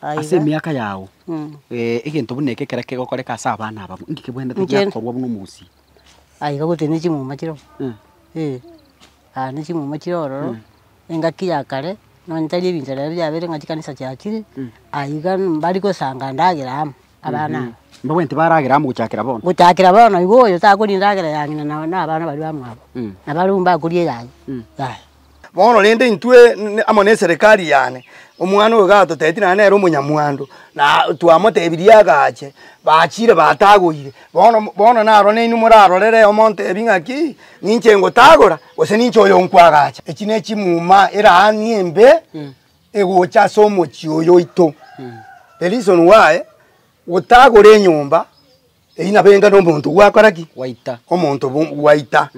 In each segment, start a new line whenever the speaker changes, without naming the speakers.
Ase emiaka yao, egento buna eke ekere kegokoreka ase abana aba, inki kebwenerete
Inche-
giakorwa buna omogusii?
Aiga gose ne chimuma chiroo, eh, aa ne chimuma chire ororo, engaki ya kare, nonye tari ebinto rero biabeire ng'a chikanisa chiachire, aiga mbari gosanga ndagera amo, abana aba.
Mbabwenerete baragere amo gochakera bono?
Gochakera bono igo oyo takoria endagera ya ng'ina na na abana baria bamwabo, nabarabwo mbakoria eyaye, yaya.
Bono rende intwe amo neserekari yane, omwana oyo gatotebetie naende nere omonyamwando, na twamotebirie agache, bachire batagoire, bono bono naro nainwe morarorere omontebi ng'aki, ninche ngotagora, gose ninche oyo nkoagacha. Echi ne chimuma eraani embe, egocha ase omochie oyo oito. The reason why, gotagora enyomba. Eyio nabo enga nomonto gwakora ki?
Gwaita.
Omonto gwaita.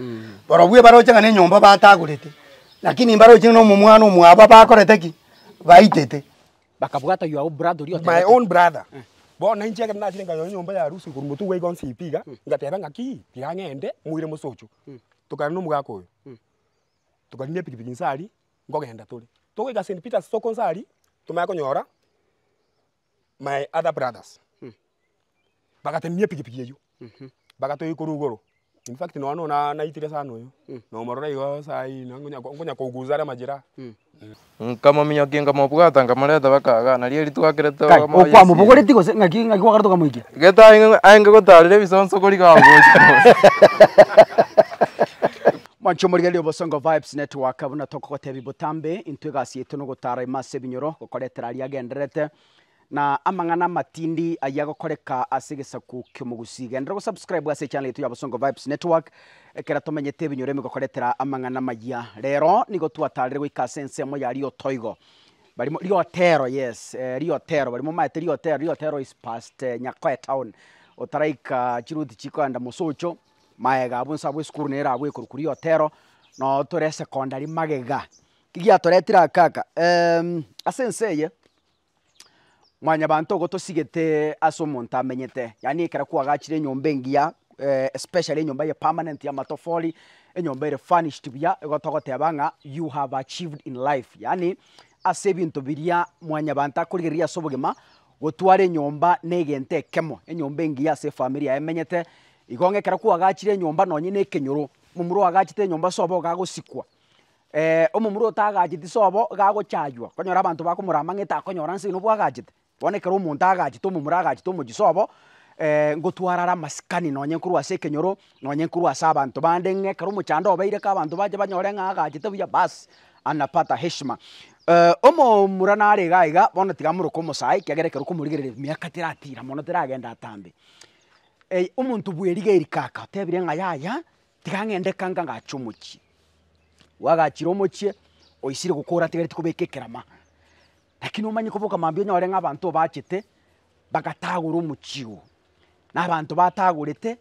Barobwo ebaroche ng'a nenyomba batagorete, lakini mbaroche ng'a nomomwana omwabo bakorete ki? Baitete.
Bakabwata your brother oria
My
otebete.
own brother. Bono inche ekero nachire nkanyora enyomba yarusigwe korwa motwe gwa iga onsi pi iga, ngateba ng'aki, tiga ng'ende moire mosocho. Tokare na omogaka oyo, tokarina epikipiki inse aria, nkogenda tore. Togoika St Peters soko inse aria, tomanye konyora. my other brothers, bagatenenia epikipiki eywo, bagatoikia korwa igoro, in fact nonya na naitire sana oyo, nomorora igo sai nkonya nkonya kouguza are amajeraha.
Nkamominyokia nkamobwata nkamoreta mpaka igaa, nario erio twakerete
Kai,
omoyo
okwamobogoretie gose ng'aki ng'aki kwakorete okamoikia?
Gete aenge aenge gotarera ebisonso koriga agocha.
Mwanche omorigereria Obosongo Vibes Network, buna tokogotebia botambe, intwe egasi yaito nogotara ime ase ebinyoro, gokoretera aria agendererete, na amang'ana amatindi ayio agokoreka ase egesaku ki'omogusii. Genderera gosubscribe ase echannel yaito ya Bosongo Vibes Network, ekero tomenyete ebinyoro ime gokoretera amang'ana amayia. Rero nigo twatarire goika ase ensemo ya Riotoigo, barimo Riotero yes, Riotero, baria momaete Riotero, Riotero is past Nyakoe town, otaraika chiruti chikoenda Mosocho. Magega abwo nse abwo esukuru nere abwo ekorokwa Riotero, noo tore esekondari magega. Ki giatoretire aka aka? Ase ense eye, mwanyabanto igo tosigete ase omonto amenyete, yaani ekero kwagachire enyomba engiya especially enyomba eye permanent ya amatofori, enyomba ere furnished buya, igo togoteba ng'a you have achieved in life, yaani ase ebinto biria mwanyabanto akorigereria ase obogima, gotwara enyomba na egento ekemo, enyomba engiya ase efamiri yaye emenyete, Igo ng'a ekero kwagachire enyomba nonye na ekenyoro, omomura oagachete enyomba sobo iga agosikwa, omomura otagacheti sobo iga agochaywa, okonyora abanto bakomorama ng'a etakonyora nse eye nobwagachete. Bono ekero omonto agachete omomura agachete omochie sobo, ngotwara are amasikani nonye nkorwa ase ekenyoro, nonye nkorwa ase abanto bande ng'a ekero omochando obeire ka abanto bache banyore ng'a agachete buya baas, anapata heshima. Omomura nare iga iga, bono tiga amoroke omosae ekiagera ekero okomorigereria emiaka teratira mono teragenda atambe. Omonto bw'eriga kaka otebire ng'a yaya, tiga ng'ende kanga ngache omochie. Gwagachire omochie, oisire gokora atigareti kobeka ekerama, lakini omanye koboka mambia onyore ng'a abanto bachete, bagatagora omochie oo, na abanto batagorete,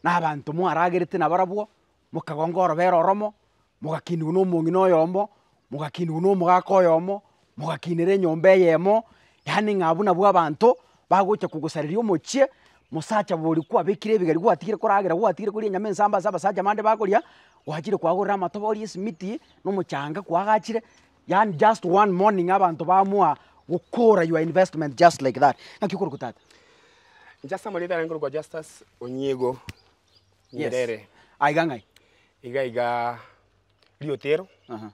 na abanto mwaragerete nabarabwo, mokagonga orobere oromo, mogakinigwa na omong'ina oyomo, mogakinigwa na omogaka oyomo, mogakinera enyomba eyemo, yaani ng'a abwo nabwo abanto, bagocha kogosareria omochie, mosacha boria kwabekire ebigeri gwatigire koragera gwatigire koria enyama ensambe ase abasacha bande bakoria, gwachire kwagorera amatobori esimiti, na omochanga kwagachire, yaani just one morning abanto baamua gokora your investment just like that. Ng'aki okorokwa tata?
Inche ase amarieta aye nkorokwa Justus Onyiego.
Yes.
Nyerere.
Aiga ng'ai?
Iga iga Riotero,
Aha.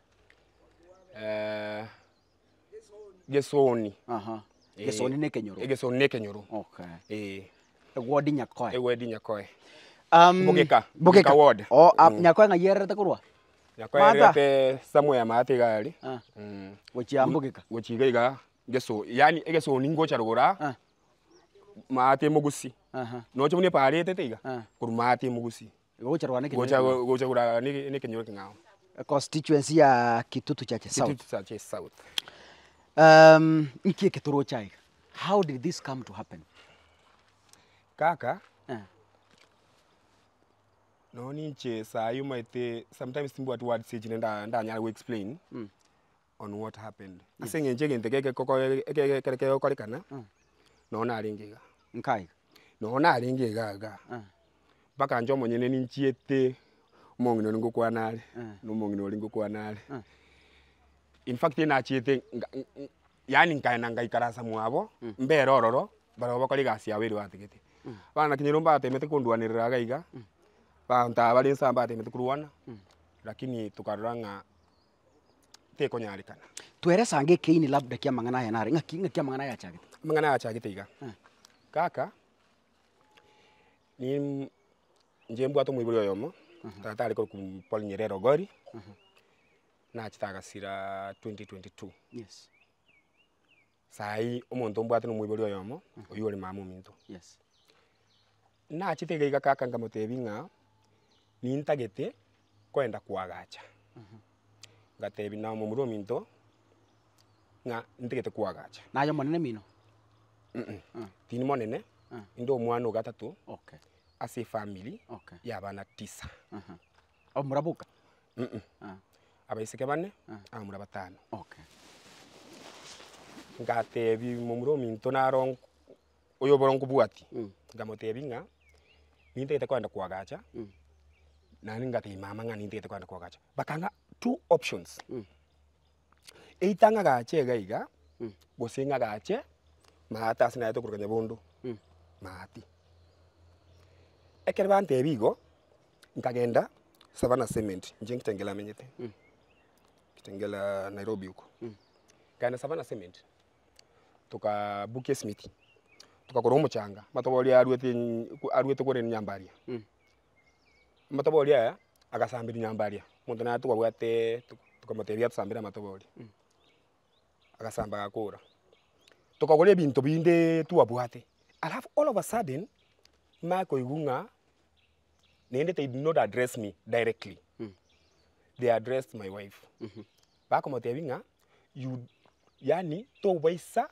Gesoni.
Aha. Gesoni na ekenyoro.
Egesoni na ekenyoro.
Okay.
Eh.
Eward Nyakoe.
Eward Nyakoe.
Um,
Bogeka.
Bogeka
Bogeka ward.
Oh, ah, Nyakoe ng'ai ererete korwa?
Nyakoe
Martha.
ererete somewhere maate iga aria.
Ah.
Mm.
Gochia Bogeka.
Gochia iga iga Geso, yaani egesoni ngocha rogoro aa.
Ah.
Maate emogusi,
Aha.
noche buna epaara etete iga,
Ah.
korwa maate emogusi.
Igo gocha rogana ekenyoro
Gocha
ekeng'ao.
gocha korwa ne ekenyoro ekeng'ao.
Constituency ya Kitutu Chache South.
Kitutu Chache South.
Nki eke toroche aiga? How did this come to happen?
Kaka,
Eh.
nonye ninche sayi omanyete sometimes timbwati words echi nda ndanyare go explain. On what happened. Ase eng'encho egento eke ekekoko eke ekere kegokorekana, nonye narenge iga.
Nka iga.
Nonye narenge iga iga, mpaka inche omonyene ninchiete omong'ina oria ngokwana are, na omong'ina oria ngokwana are. In fact nachiete nga. Yaani nkaenda ngaikaransa mwabo, mbere ororo, barabwo bakore egasi yabo eria batigete. Abana kinyoro mbatemete kondwanerera iga iga, abanto aba bare inse mbatemete korwana, lakini tokarora ng'a tekonyarekana.
Tweresa ange ekeini labda kia amang'ana aya nare, ng'aki ng'aki amang'ana aya achagete?
Amang'ana aya achagete iga, kaka, nim inche mbwate omoibori oyomo, tata are korokwa Paul Nyerere Ogori. Nachete agasira 2022.
Yes.
Saii omonto mbwate na omoibori oyomo, oywo ore mama ominto.
Yes.
Nachete iga iga kaka nkamotebia ng'a, nintagete koenda koagacha, ngatebia na omomura ominto, ng'a ntagete koagacha.
Naye omonene mino?
Tindi monene, inde omwana o gatato,
Okay.
ase efamiri
Okay.
ya abana tisa.
Abamura boka?
Abaiseke bane, abamura batano.
Okay.
Ngatebia momura ominto naro nk- oyo oboro nkobwatia, nkamotebia ng'a, nintagete kogenda koagacha, naende ngatebia mama ng'a nintagete kogenda koagacha. Bakang'a two options, either ng'agache iga iga, gose ng'agache maate ase naete korwa Nyabondo, maate. Ekero bantebia igo. Nkagenda Savannah Cement, inche Kitengela amenyete, Kitengela Nairobi huko. Nkaenda Savannah Cement, tokabukia esimiti, tokagora omochanga, amatobori aruete aruete kore Nyambaria. Amatobori aya, agasamberia Nyambaria, omonto naye twabwate tokamotebia atusambere amatobori, agasamba agakora. Tokagora ebinto binde twabwate, alafu all of a sudden, nimanye koigwa ng'a. Naende they did not address me directly, they addressed my wife. Bakomotebia ng'a you yaani tobaisa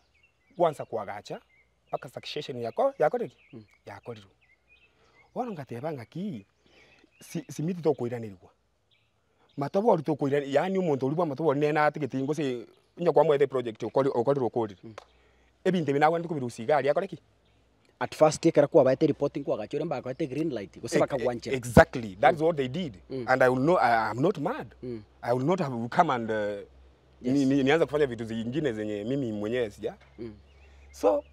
kwansa koagacha mpaka succession yako yakorire ki? Yakorirwe. Bono ngateba ng'aki, si simiti tokoiranerigwa, matobori tokoirani yaani omonto oria bwa amatobori nere natigete gose onye kwamoete eproject okori okorire okorire, ebinto ebi nagwenerete kobirusia iga aria akore ki?
At first ekero kwabaete eripoti nkwagacha ore mbakoete green light gose bakagwanchera.
Exactly, that's what they did and I will know, I am not mad. I will not have come and ni, ni, nianze kufanya vitu zingine zenye mimi mwenyewe sija. So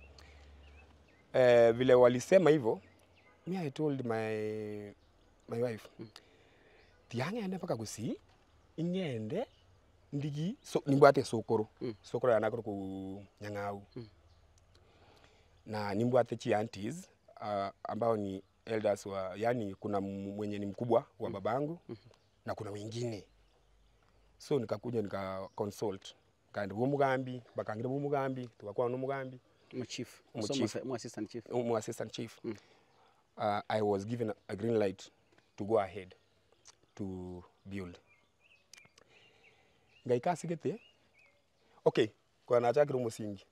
eh, vile walisema hivyo, me I told my my wife tiang'ende mpaka Gusii ing'ende ndigi so, nimbwate esokoro sokoro yane akorokwa Nyang'au Na nimbwate chi aunties ambao ni elders wa yaani kuna mwenye ni mkubwa wa babangu na kuna wengine. So nikakuja nika consult, nkaenda bwa omogambi, bakangira bwa omogambi, togakwana na omogambi,
Omochief,
Omochief.
gose omo assistant chief.
omo assistant chief. I was given a green light to go ahead to build. Ngaika ase gete, okay, korwa nachakire omosingi.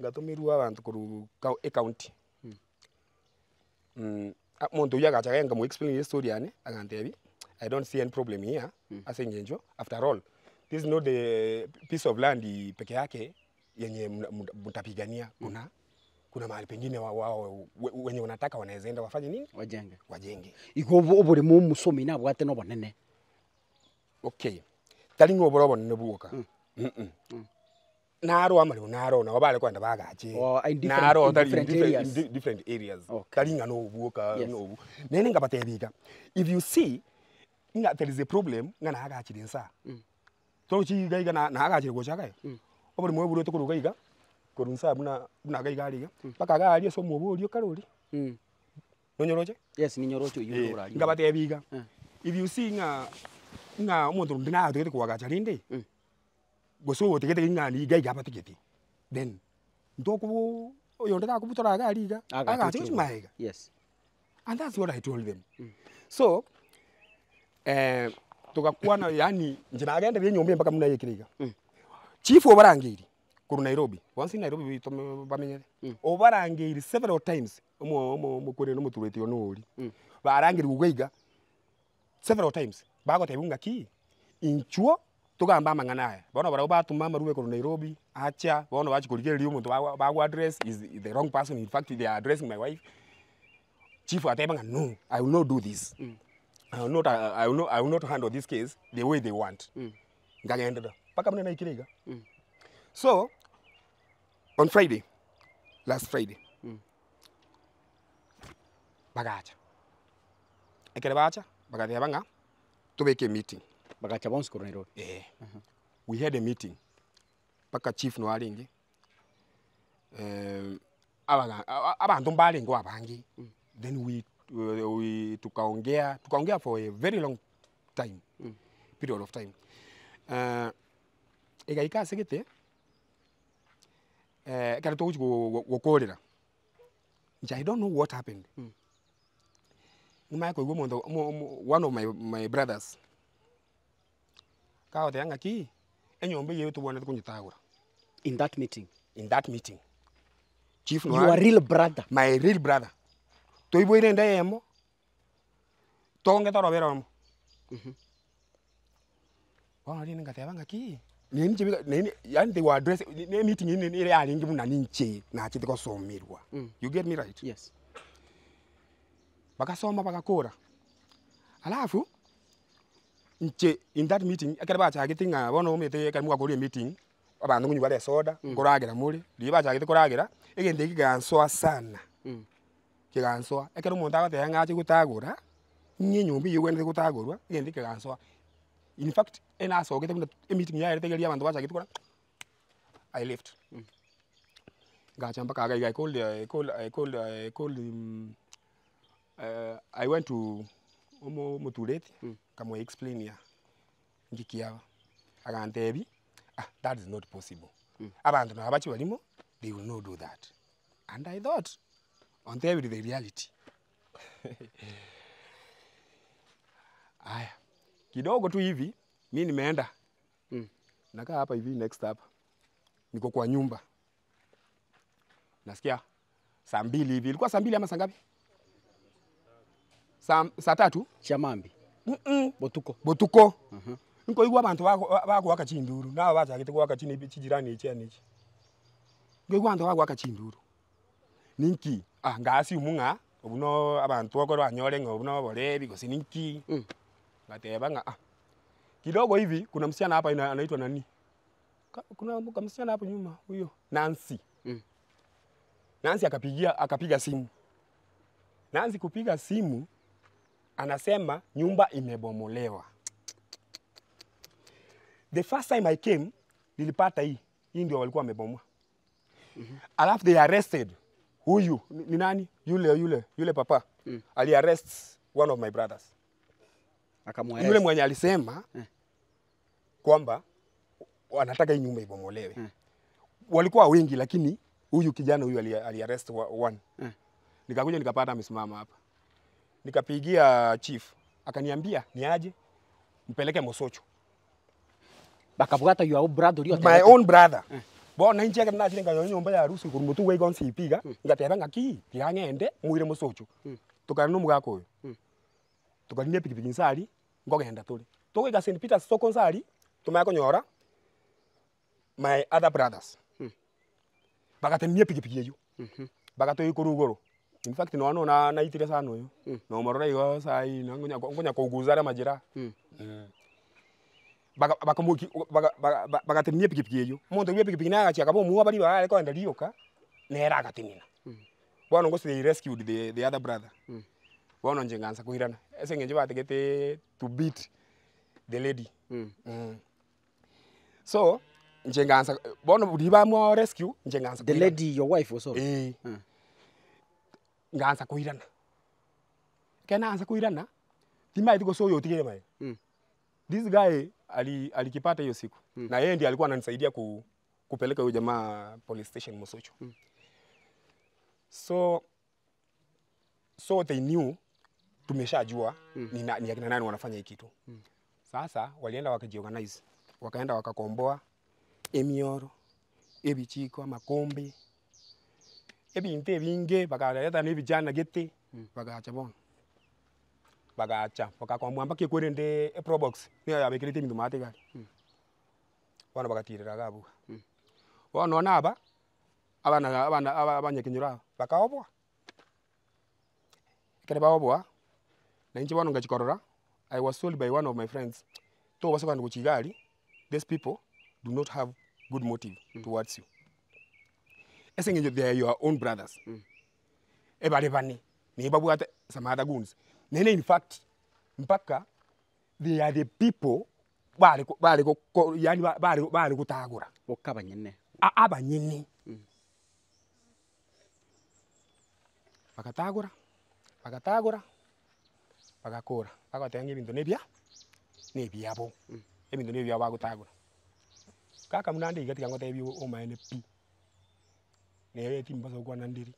Ngatomerwa abanto korwa ka ecounty, omonto oyio agacha nkamo explain estory yane, agantebia I don't see any problem here, ase eng'encho after all this is not the piece of land peke yake yenye mtapigania, kuna kuna mahali pengine wa wao wenye wanataka wanaeza enda wafanye nini?
Wajenge.
Wajenge.
Igo obo oboremo omosomi nabwate na obonene.
Okay, tari ng'a obore obonene bwoka, Naro amaremo naro nabo bare kogenda bagache
Oh, in different-
naro
in
tari in
different
different, in
areas.
di- different areas
Okay.
tari ng'a nobu oka
Yes.
nobu nere nkabatebia iga if you see ng'a there is a problem ng'a nagachire inse aa torochi iga iga na nagachire gocha iga iga oboremo obo borwete korwa iga iga korwa inse aa buna buna iga iga aria iga mpaka iga aria ase omwobo oria okare oria nonyoroche?
Yes ninyoroche oyio
Eh,
orari.
nkabatebia iga
Eh.
if you see ng'a ng'a omonto onde nagatogete koagacha rende. Gose ogotigete ng'a niga iga abatigeti, then ntokoboo oyonde gakobutora iga aria iga,
Agache
agache
gochia
gochia magega.
Yes.
And that's what I told them. So, togakwana yaani inche nagendereire enyomba eye mpaka buna yaikire iga. Chief obarangeirie korwa Nairobi, bonsi Nairobi baito bamenyete, obarangeirie several times omo omo omokoreri omotureti one oria, barangerigwe iga iga. Several times, bagotebiwa ng'aki, inchuo togambe amang'ana aya. Bono barabwo batoma amarube korwa Nairobi, acha, bono bachia korigereria omonto bago bago address is the wrong person, in fact they are addressing my wife. Chief agateba ng'a no, I will not do this, I will not I will not I will not handle this case the way they want. Nkagenderera, mpaka buna naikire iga. So, on Friday, last Friday, bagacha, ekere bacha, bagateba ng'a tobeke emeeting.
Bagacha bonsi korwa Nairobi.
Eh, we had a meeting, mpaka chief noo arenge, abaga abanto mbarengeo abange, then we we tukaongea tukaongea for a very long time, period of time. Egaika ase gete, ekero togochi gokorera, inche I don't know what happened, nimanye koigwa omonto omo omo one of my my brothers, kagoteba ng'aki, enyomba eye tobwenerete konyetagora.
In that meeting?
In that meeting. Chief
Your
noare,
real brother?
My real brother, toiboire enda eyemo, togongete orobere oromo. Bono rende ngateba ng'aki, nere inche bika nere yaani they were addressing ne emeeting eye nere yarenge buna ninche nachete gosomerwa, you get me right?
Yes.
Bagasoma bagakora, alafu inche in that meeting ekero bachagete ng'a bono omanyete ekero mwakorire emeeting, abanto nkonywa bare esoda, nkoragera more, riria bachagete koragera, egento ekio kegansoa sana, kegansoa, ekero omonto agoteba ng'a ache gotagora, ng'a enyomba eywo egwenerete gotagorwa, egento ekio kegansoa. In fact, enasogete buna emeeting yaerete iga riria abanto bachagete kora I left. Ngacha mpaka iga iga I called I called I called I called I went to omo omotureti, nkamoa explainia nki kiaba, agantebia ah that is not possible, abanto nabo bache barimo they will not do that. And I thought ontebirie the reality. Aya, kidogo tu hivi, mi nimeenda nakaa hapa hivi next hapa, niko kwa nyumba, nasikia saa mbili hivi, ilikuwa saa mbili ama saa ngapi? Saa, saa tatu
Chia mambia? Botuko?
Botuko. Nkoigwa abanto bago bagoaka chinduru, nabo bachagete goaka chine chijirani echi ane echi. Nkoigwa abanto bagoaka chinduru. Ninki? Ah nga assume ng'a obwo no abanto okoranyore ng'a obwo na oborebi gose ninki, ngateba ng'a ah, kidogo hivi kuna msichana hapa ina anaitwa nani, ka kuna kamsichana hapo nyuma huyo Nancy. Nancy akapigia akapiga simu, Nancy kupiga simu anasema nyumba imebomolewa. The first time I came nilipata hii, hii ndio walikuwa wamebomoa. Alafu they arrested huyu ni ni nani yule yule yule papa ali arrest one of my brothers
Akamuarrest.
yule mwenye alisema kwamba wanataka hii nyumba ibomolewe. Walikuwa wengi, lakini huyu kijana huyu ali, ali arrest one. Nikakuja nikapata amesimama hapa, nikapigia chief akaniambia ni aje mpeleke Mosocho.
Bakabwata your brother oria
My
otebete.
own brother. Bono inche ekero nachire nkanyora enyomba ya harusi korwa motwe gwa igo nsipiga, ngateba ng'aki, tiga ng'ende moire mosocho. Tokare na omogaka oyo, tokarina epikipiki inse aria, nkogenda tore. Togoika St Peters soko inse aria, tomanye konyora my other brothers, bagatenenia epikipiki eywo, bagatoikia korwa igoro. In fact nonya na naitire sana oyo, nomorora igo sai nonye nkonya kouguza are amajeraha. Baka bakamoki baka baka bagatenenia epikipiki eywo, omonto bwa epikipiki naye agachia akaba omwoba ribaga are kogenda rioka, nere agatenena. Bono gose they rescued the the other brother, bono inche ngansa koirana, ase eng'encho batagete to beat the lady. So, inche ngansa bono riria bamo rescue, inche ngansa
The
koirana.
lady your wife gose oro?
Eh. Ngansa koirana, ekero naansa koirana, timanyeti gose oyo otigire magega. This guy ali alikipata hiyo siku na yeye ndiye alikuwa ananisaidia ku, kupeleka huyo jamaa police station Mosocho. So so they knew tumeshajua ni, na, ni akina nani wanafanya hii kitu. Sasa walienda wakajiorganize, wakaenda wakakomboa emioro, ebichiko, amakombe, ebinto ebinge bakareta na ebijana gete bagacha bono. Bagacha, bagakomoa mpaka ekwerende eprobox, nigo yabekerete ebinto maate iga aria. Bono bagatirera iga abwo. Bono nonye aba, abana abana aba abanyakenyoro aba, bakaoboa. Ekero baoboa, na inche bono ngachia korora, I was told by one of my friends, tobasa kogenda gochia iga aria, these people do not have. good motive towards you. Ase eng'encho they are your own brothers, ebare bane, nigo babwate some other goons. Naende in fact, mpaka they are the people bare ko bare goko yaani bare bare gotagora.
Boka abanyene.
Abanyene. Bagatagora, bagatagora, bagakora, bagoteba ng'a ebinto nebia nebiabo, ebinto nebiabo bagotagora. Kaka buna ande iga tiga ngotebie omaene pi, nere timbasa gokwana ndiri.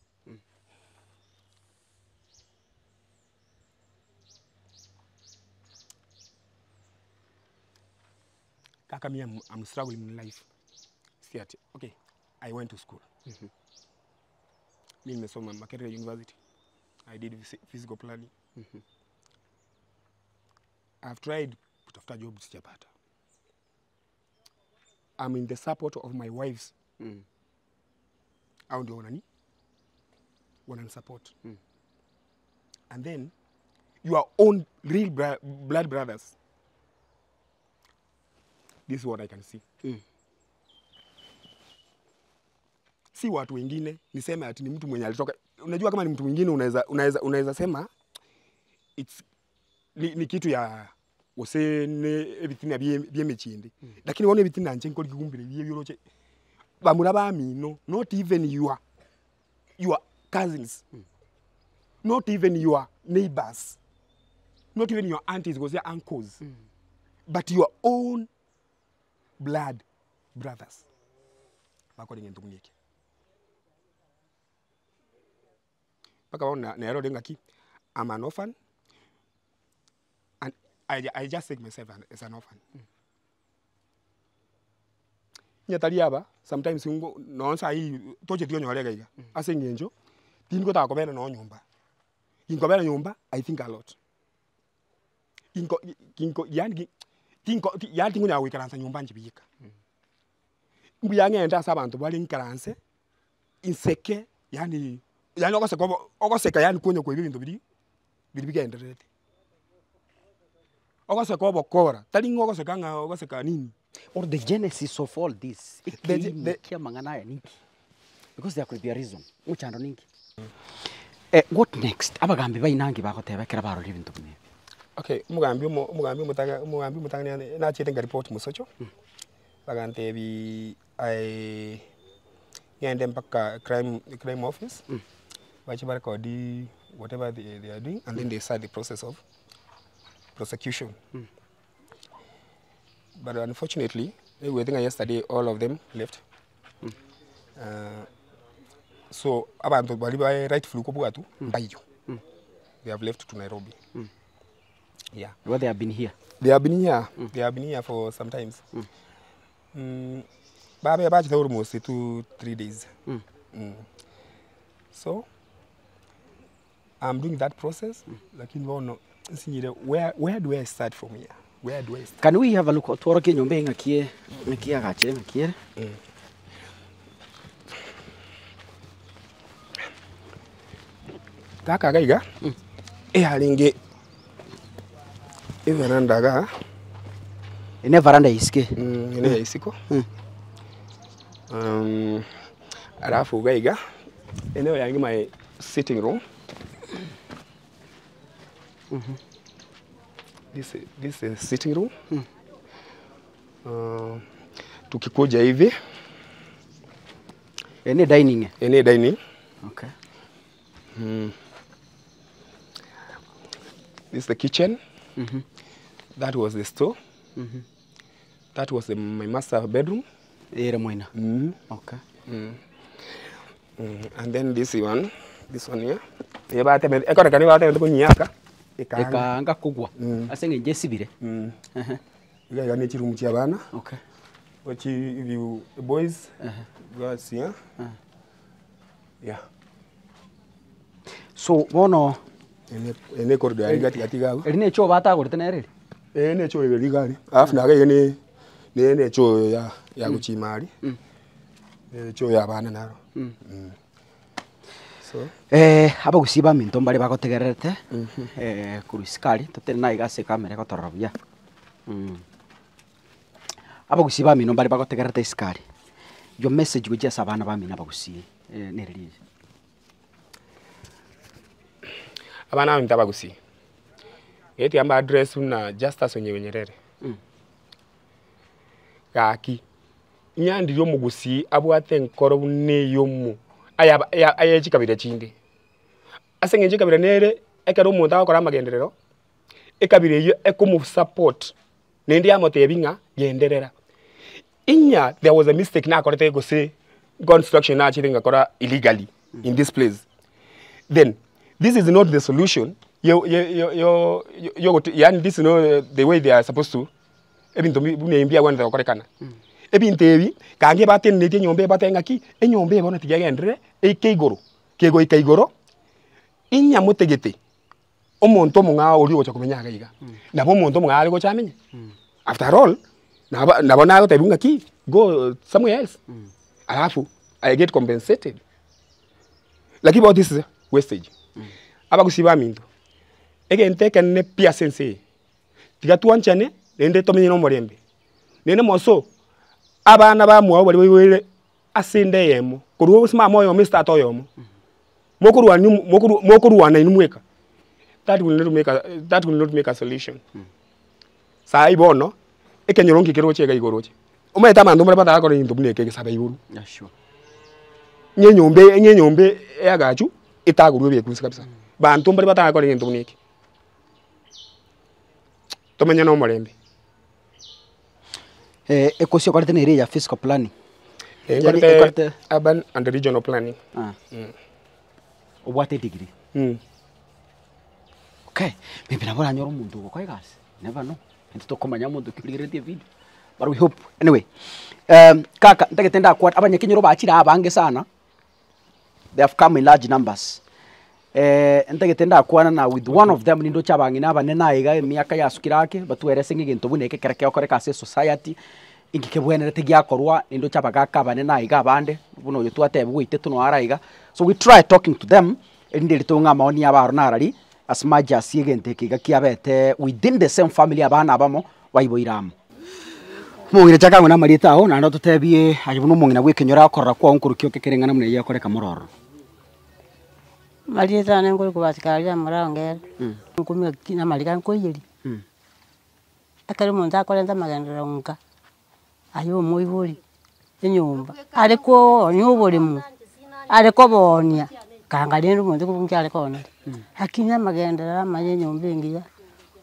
Kaka me am am struggling in life, siati okay I went to school, mi nimesoma Makerere University, I did physical planning, I've tried kutafuta job sijapata. I'm in the support of my wives Hao ndio wanani wananisupport and then your own real blood brothers this is what I can see Si watu wengine niseme ati ni mtu mwenye alitoka. Unajua kama ni mtu mwingine unaweza unaweza unaweza sema it's ni, ni kitu ya gose ne ebitina bie bie emechinde lakini bono ebitina inche nkori kigumbire ebi ebioroche bamura bamino not even your your cousins not even your neighbours not even your aunties gose uncles but your own blood brothers bakore egento buna eke. Mpaka bono na nere ore ng'aki, I'm an orphan and I I just take myself as an orphan. Onye tari aba, sometimes ngo nonye saii tocheti onyore iga iga, ase eng'encho, tingotaka kobera nonye nyomba, ginkobera nyomba, I think a lot. Ginko ginko yaani gi tinko yaani tingonyara goikaransa nyomba inche bieka. Mbuya ng'ende ase abanto bare nkaranse, inseke yaani yaani ogoseka obo ogoseka yaani konya koigwa ebinto biria, biria bigendererete. Ogoseka obokora, tari ng'a ogoseka ng'a ogoseka nini.
Or the genesis of all this,
The ge
ekeini
the
kia amang'ana aya ninki? Because there could be a reason, mochando ninki? Eh, what next? Abagambi baino ange bagoteba ekero barorire ebinto buna ebi.
Okay, omogambi omo omogambi omotaga omogambi omotang'ani ane nachete nkaripoti mosocho, bagantebiiii aye ng'ende mpaka crime crime office, bache barekodi whatever they they are doing and then they start the process of prosecution. But unfortunately, naigwete ng'a yesterday all of them left, so abanto baria bae rightfully kobwatwa mbaiyo, they have left to Nairobi, yeah.
Igo they have been here.
They have been here, they have been here for some times. Babe bachete almost two, three days. So, I'm doing that process, lakini bono nsinyire where, where do I start from here? Where do I start?
Can we have a look tworokie enyomba eye ng'aki ng'aki yagachire ng'aki ere?
Gaka iga iga, eyarenge everanda igaa.
Eye ne evaranda ya isiko eye?
Eye ne ya isiko. Alafu iga iga, eye nero yarenge my sitting room. This, this is sitting room. Tukikuja hivi.
Eye ne dining eye?
Eye ne dining.
Okay.
This is the kitchen. That was the store. That was the, my master bedroom.
Ere moina. Okay.
And then this one, this one here. Ebateme, ekorekana ebatemete konyiaka, ekaanga.
Ekaanga kogwa ase eng'encho esibire.
Iga iga ne chiroom chia abana.
Okay.
Ochi if you boys, girls here. Yeah.
So bono
Ene ene corridor yari gati gati iga abwo.
Eri ne echoo batagorete nere eri?
Ee ne echoo eri iga aria. Alafu naga iga ne ne ne echoo ya ya gochima aria. Ne echoo ya abana naro. So.
Abagusii baminto mbare bagotegererete korwa isiko aria, totenene aiga ase ekamera egotorora buya. Abagusii bamino mbare bagotegererete isiko aria. Your message gochia ase abana bamino abagusii nere riria?
Abana baminto abagusii, getiga mba address buna Justus Onyewe Nyerere, gaki inyandirie omogusii abwate enkoro buna eyomo ayaba aya eye chikabira chinde. Ase eng'encho ekabira nere ekero omonto agokora amagenderero, ekabira eywo ekomosupport naende yamotebia ng'a genderera. Inya there was a mistake nakorete gose construction nachire ngakora illegally in this place, then this is not the solution yo yo yo yogotu yaani this is not the way they are supposed to ebinto buna ebi mbiagwenerete gokorekana. Ebinto ebi, kange batenenetie enyomba eye batebe ng'aki, enyomba eye bono tiga egenderere eike igoro, kegoika igoro, inyamotegete omonto omong'ao oria ogocha komenya iga iga, nabo omonto omong'ao are gocha amenye. After all, nabo nabo nagotebiwa ng'aki, go somewhere else, alafu I get compensated. Lakini bono this is wastage. Abagusii baminto, egento ekenene pi ase ense eye, tiga twanchane naende tomenye na omorembe, naende moso, abana bamwabo baria baiboire ase enda eyemo, korwa ase mama oyomo ase tata oyomo, mokorwania mokoru mokorwana inwe mweka, that will not make a that will not make a solution. Saii bono, ekenyoro nki keroche iga igo oroche, omanyete abanto mbare batagokora egento buna eke egesaba igoro. Ng'a enyomba eye ng'a enyomba eagachu, etagorwa ebekunse kabisa, banto mbare batagokora egento buna eke. Tomenye na omorembe.
Ekosi okorete nere eya physical planning.
Eh,
Yani
nkorete
ekorete
urban and regional planning.
Ah. Obwate edegree.
Mm.
Okay, maybe nabo oranyore omonto ogokoa egasi, never know, intwe tokomanya omonto ki origereretie evideo, but we hope. Anyway, kaka ntagete ndakwane, abanyakenyoro bachire abange sana, they have come in large numbers, ntagete ndakwana na with one of them nindoche abang'ina abanene aiga emiaka yasukire ake, batwerese ng'a egento buna eke ekere kegokoreka ase esociety, inki kebwenerete giakorwa, nindoche abagaka abanene aiga abande, buna oyo twatebiwa oitetwe noyo are aiga, so we try talking to them, erinde eri tong'e amaoni abo aro narari, as much as egento eke iga kiabete within the same family abana abamo, baiboire amo. Omong'ina chaka ang'we namarieta ao naende ototebie aye buna omong'ina bw'ekenyoro akorora kwao nkorukia oke kere eng'ana buna eyio ekoreka more ororo.
Marieta ane nkore kobasika aria amara ongere, nkomia ki namariga nkoiyeria. Ekero omonto akorenta amagenderero nka, aye omoibori, enyomba, are koonia oboremo, are koboonia, kanga rende omonto nki are kooneria. Lakini amagenderero amaya enyomba engiya,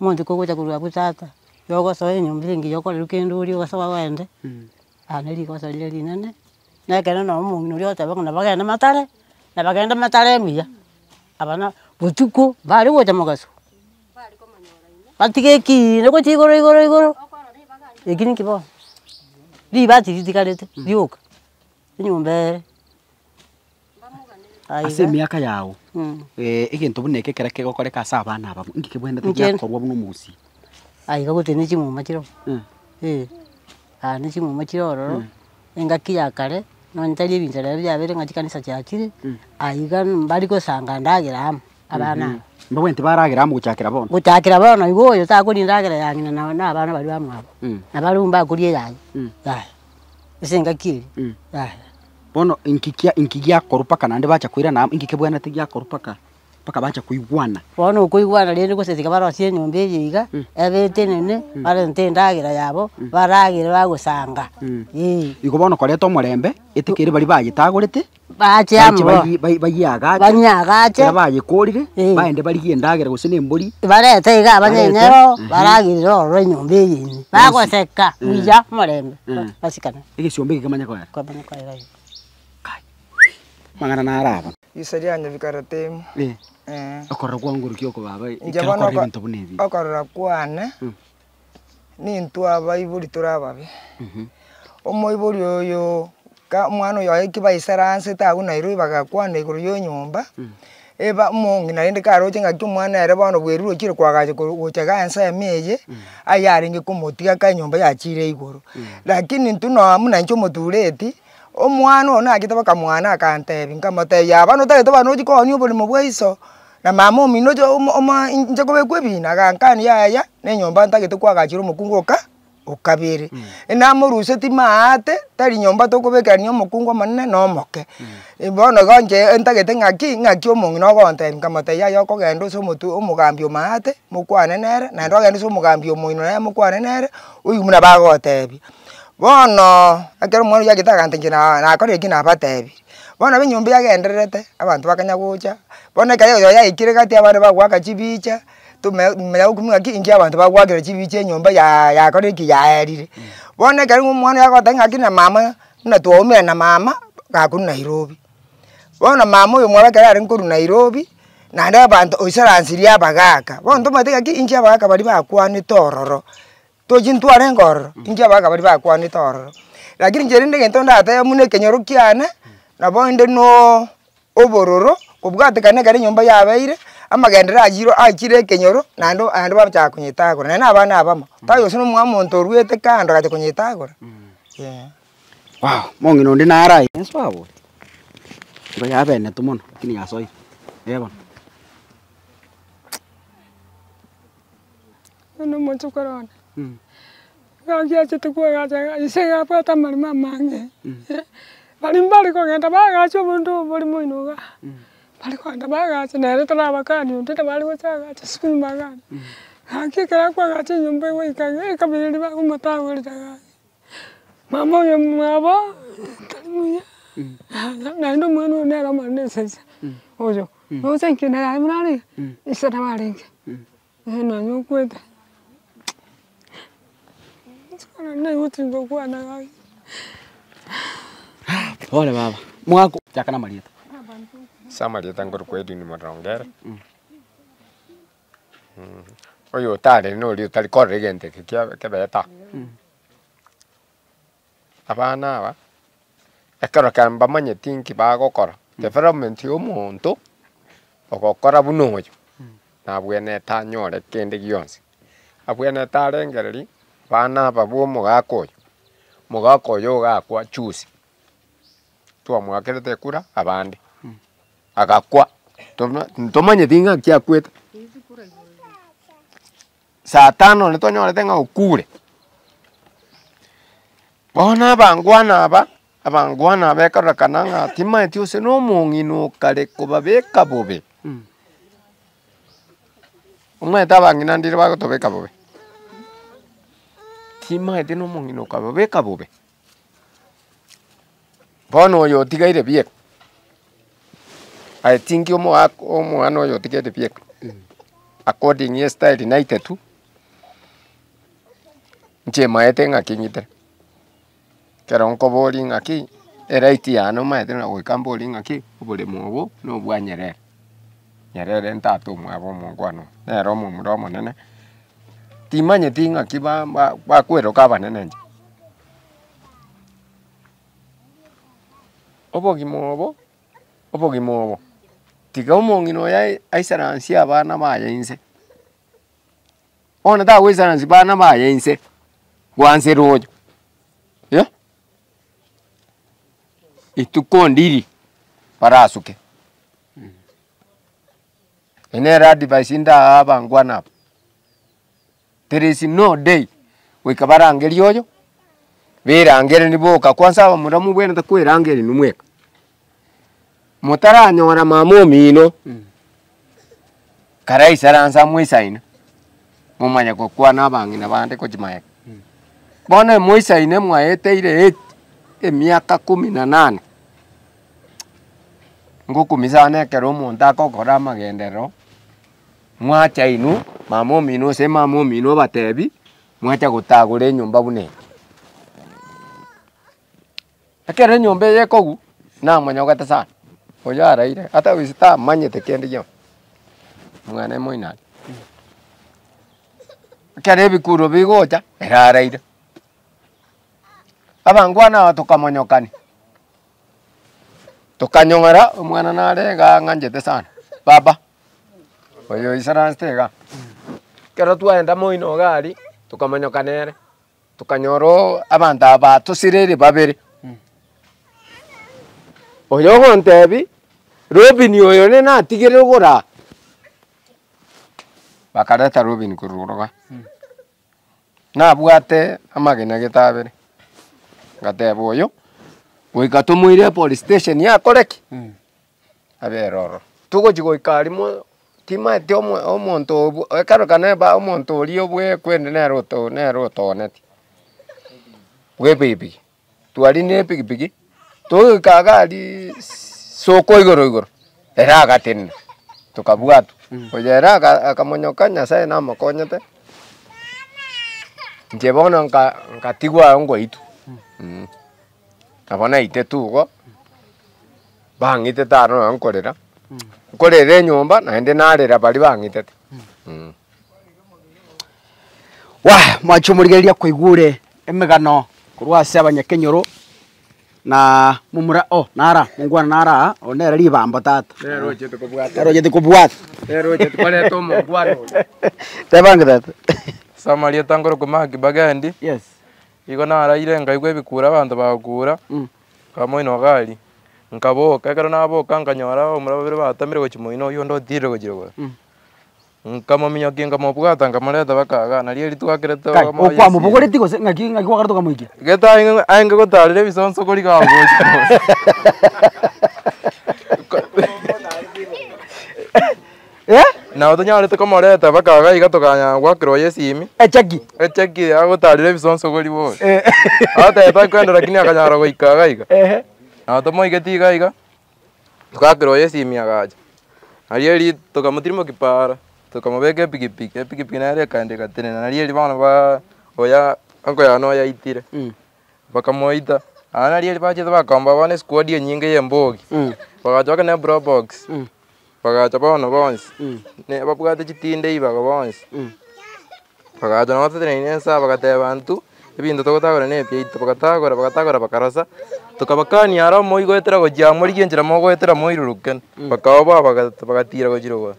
omonto kogocha korwa abwo tata, yogosoa enyomba engiya okorerwe kende orie ogosoa ogende, aa na rigoso riria rinene, na ekero nonye omong'ina oria ogoteba ng'a nabagende matare, nabagende matare buya, aba na botuko mbare gocha mogaso, batige ekiina gochia igoro igoro igoro, eki ninki bono? Ribati ritigarete rioka, enyomba ere.
Ase emiaka yao, egento buna eke ekere kegokoreka ase abana aba, inki kebwenerete
Inche-
giakorwa buna omogusii?
Aiga gose ne chimuma chiroo, eh, aa ne chimuma chire ororo, engaki ya kare, nonye tari ebinto rero biabeire ng'a chikanisa chiachire, aiga mbari gosanga endagera amo, abana aba.
Mbabwenerete baragera amo gochakera bono?
Gochakera bono igo oyo takoria endagera ya ng'ina na na abana baria bamwabo, nabarabwo mbakoria eyaye, yaya, ase engaki eria, yaya.
Bono inki kia inki giakorwa mpaka naende bacha koirana amo, inki kebwenerete giakorwa mpaka mpaka bacha koigwana?
Bono okoigwana rende gose tiga barosie enyomba eye iga, ebe etenene, barente endagera yabo, baragere bagosanga, eh.
Igo bono koreta omorembe, etekere baria bayetagorete,
Bache amo
bache
bono.
bayi bayi bayiagache,
Banyeagache.
ekero bayekorire,
Eh.
baende barigie endagera gose na embori,
Barete iga
Barete,
abanyenyero,
ehe.
baragerere ororo enyomba eye ime, bagoseka buya omorembe, basikane.
Egesiomba eke kemanye koera.
Kemanye koera igo.
Kai, amang'ana naro aba.
Riisa riane bikaratemu.
Eh.
Eh.
Okorora kwao ngorokia oko baba,
Inche
ekero
bono
okorora
oko-
ebinto buna ebi.
okorora kwane, nintwe abaibori tore ababe. Omoibori oyo ka omwana oyo aye kibaisaransete abwo Nairobi bagakwana igoro ya enyomba, eba omong'ina rende karoche ng'aki omwana ere bono bwerure ochire koagacha korwa gocha igaa ensemo eye, aye arenge komotiga ka enyomba yachire igoro. Lakini intwe nonya buna inche omotureti, omwana one nachete mpaka mwane akantebia, nkamotebia yaba notagete bana ochie koonia oboremo bwa iso, na mama omino oche omo oma inche kobekwa ebina, agankania yaya, na enyomba ntagete koagachera omokungu oka. Okabere, Namorusetie maate, tari nyomba tokobekerania omokungu omonene na omoke. Bono igo inche ntagete ng'aki, ng'aki omong'ina ogontebia, nkamotebia yaya okogenda ase omotwe omogambi o maate, mokwane nere, naende ogende ase omogambi o moino nere mokwane nere, oywo buna bagotebia. Bono, ekero omwana oywo achete agantebia inche na nakorire ki nabatebirie. Bono nabo enyomba yagendererete, abanto bakanya gocha, bono ekero oyo yaikire gati abande bagoaka chibicha. Tome manya gokumia ng'aki inki abanto bagoakera chibicha enyomba ya yakorire ki yaerire. Bono ekero ng'a omwana oyo agoteba ng'aki na mama, buna twaumera na mama, gakorwa Nairobi. Bono mama oyo omwabo ekero arenge korwa Nairobi, naende abanto oisaransirie abagaka, bono tomanyete ng'aki inki abagaka baria bakwanete ororo. Tochi ntwarenge ororo, inki abagaka baria bakwanete ororo. Lakini inche rende egento ndatebe buna ekenyoro kiane, nabo inde no obororo, kobwatekana ekero enyomba yabeire, amagenderero aywo achire ekenyoro, naende naende bachaka konyetagora, naende na abana abamo, tari gose na omwana omonto orwete kando agacha konyetagora, eh.
Wow, mong'ina onde naro aye enso abwo, igo yabenete mono lakini yasoire, eh bono.
Bono omochokoro one, gaki achete koagacha iga, ise iga abwate amaremo amange, baria mbare kogenda baagacha obonto obo bore moino igaa, bare kogenda baagacha nere tarabakani onde nabo are gocha agache sukuru mbagani. Gaki ekero akoagacha enyomba egoika iga ekabira eria bagomotagorera gaki, mama oyo omwabo tari buya, naende omwana oyo nere omonene esese, oyo, roche inki naye aye buna are iga, ise nabo arenge. Nonya okwete, naigwete ngokwana gaki.
Pole baba, mwako chaka na amarieta.
Ase amarieta nkorokwa Edwin Morongere, oyo otarire noria otari korora egento eke kia kebeta. Abana aba, ekero kare mbamanyeti nki bagokora, development ya omonto, ogokora buna oyo, nabwenerete anyore kende gionsi. Abwenerete arengereria, abana aba bwa omogaka oyo, omogaka oyo ogakwa juzi, twamoakerete ekura abande, agakwa, toma ntomanyeti ng'aki akwete. Saa tano onde twanyorete ng'a okure. Bono abangwana aba, abangwana aba ekororekana ng'a timaeti gose na omong'ina okare kobabeka bobe, omanyete abang'ina ndire bagotobeka bobe, timaeti na omong'ina okababeka bobe. Bono oyo otigaire bieka, I think omoaka omwana oyo otigaire bieka, according ye style naitetu, inche maete ng'aki ng'itere, ekero nkoboria ng'aki, eright yane omanyete na goika mborie ng'aki, oboremo obo na obwa Nyerere, Nyerere ntata omwabo omongwana oyo, nere omomura omonene, timanyeti ng'aki ba- ba- bakweroka abanene inche. Obogima obo, obogima obo, tiga omong'ina oyo ae aisaransie abana baye inse, bono tagoisaransia bana baye inse, gwansera oyo eh, rituko ndiri barasuke. Eye nere advice ndae abangwana aba. There is no day goika barangerie oyo, berangeranie boka kwanza abamura mobwenerete kwerangeria inwe mweka. Motaranyora mama omino, karaisaranse amoisaine, momanye gokwana abang'ina bande gochia magega. Bono emoisaine mwaeteire age emiaka kumi na nane, ngokumisa ekero omonto agokora amagenderero. Mwacha inwe, mama omino gose mama omino obatebi, mwacha gotagora enyomba buna eye. Ekero enyomba eye ekogwa, namonyogete sana, oyo araire, ata gose tamanyete kende gionsi, omwana moino aria. Ekero ebikuro bigocha, ere araire. Abangwana aba tokamonyokani. Tokanyora omwana nare igaa ng'anchete sana, baba, oyo oisaransete igaa. Ekero twaenda moino iga aria, tokamonyoka nere, tokanyora oo abanto aba batosireire babere. Oyo ogontebia, Robin oyo rende natigire ogoraa, bakareta Robin korwa igoro igaa. Nabwate amagena gete abere, ngateba oyo, goika tomoire epolice station akore ki? Abere ororo. Togochi goika aria mo timaeti omo omonto obwo ekero kane ba omonto oria obwekwende nere oto nere otooneti, bwa epikipiki. Twarina epikipiki, togoika iga aria soko igoro igoro, ere agatenena, tokabwatwa. Oyo ere aka akamonyoka nyasaye namokonyete, inche bono nka nkatigwa agwo ngoitwa nabo naitetwe igo, bang'itete aro nonye nkorera, nkorera enyomba naende narera baria bang'itete.
Wah! Mwanche omorigereria kwaigure emegano korwa ase abanyakenyoro na momura oh nara mongwana nara aa oyo nere ribambo tata.
Nere ochete kobwata.
Nere ochete kobwata.
Nere ochete koreta omongwana oyo.
Tebange tata.
Ase amarieta nkorokwa Mark Bagendi,
Yes.
igo naraire nkaigwa ebikuro abanto bagokura, nkamoina iga aria, nkaboka, ekero naboka nkanyora abamura babere batamire gochia moino oywo onde otirire gochia rogoro. Nkamominyokia nkamobwata nkamoreta mpaka igaa, nario erio twakerete
Kai,
omoyo esimi.
okwamobogoretie gose ng'aki ng'aki kwagerete okamoikia?
Gete aenge aenge gotarera ebisonso koriga agocha.
Eh?
Nabo tonyarete komoreta mpaka igaa iga tokanyara goakera oye esimi,
Echeki.
echeki agotarera ebisonso kori bobe.
Eh.
Agoteba takwenda lakini akanyara goika iga iga.
Ehe.
Nabo tomoigeti iga iga. Togakera oyo esimi agacha, nario erio tokamotirimokia paara, tokamobeka epikipiki, epikipiki nere ekaenda egatenena, nario erio bono ba oya uncle yane oyo aitire, bakamoita. Naende nario erio bachete bakomba bono esquad enyinge ya embogi, bagacha baka na eprobox, bagacha bono bonsi, ne babwate chitinde ibaga bonsi. Bagacha nabo toteneine ense aa bagateba intwe, ebinto togotagora na ebiaito, bagatagora bagatagora bakarosa, tokabakania aro moigoetera gochia amo rigia enchera mogoetera moiruruke, bakaoboa baga bagatira gochia rogoro.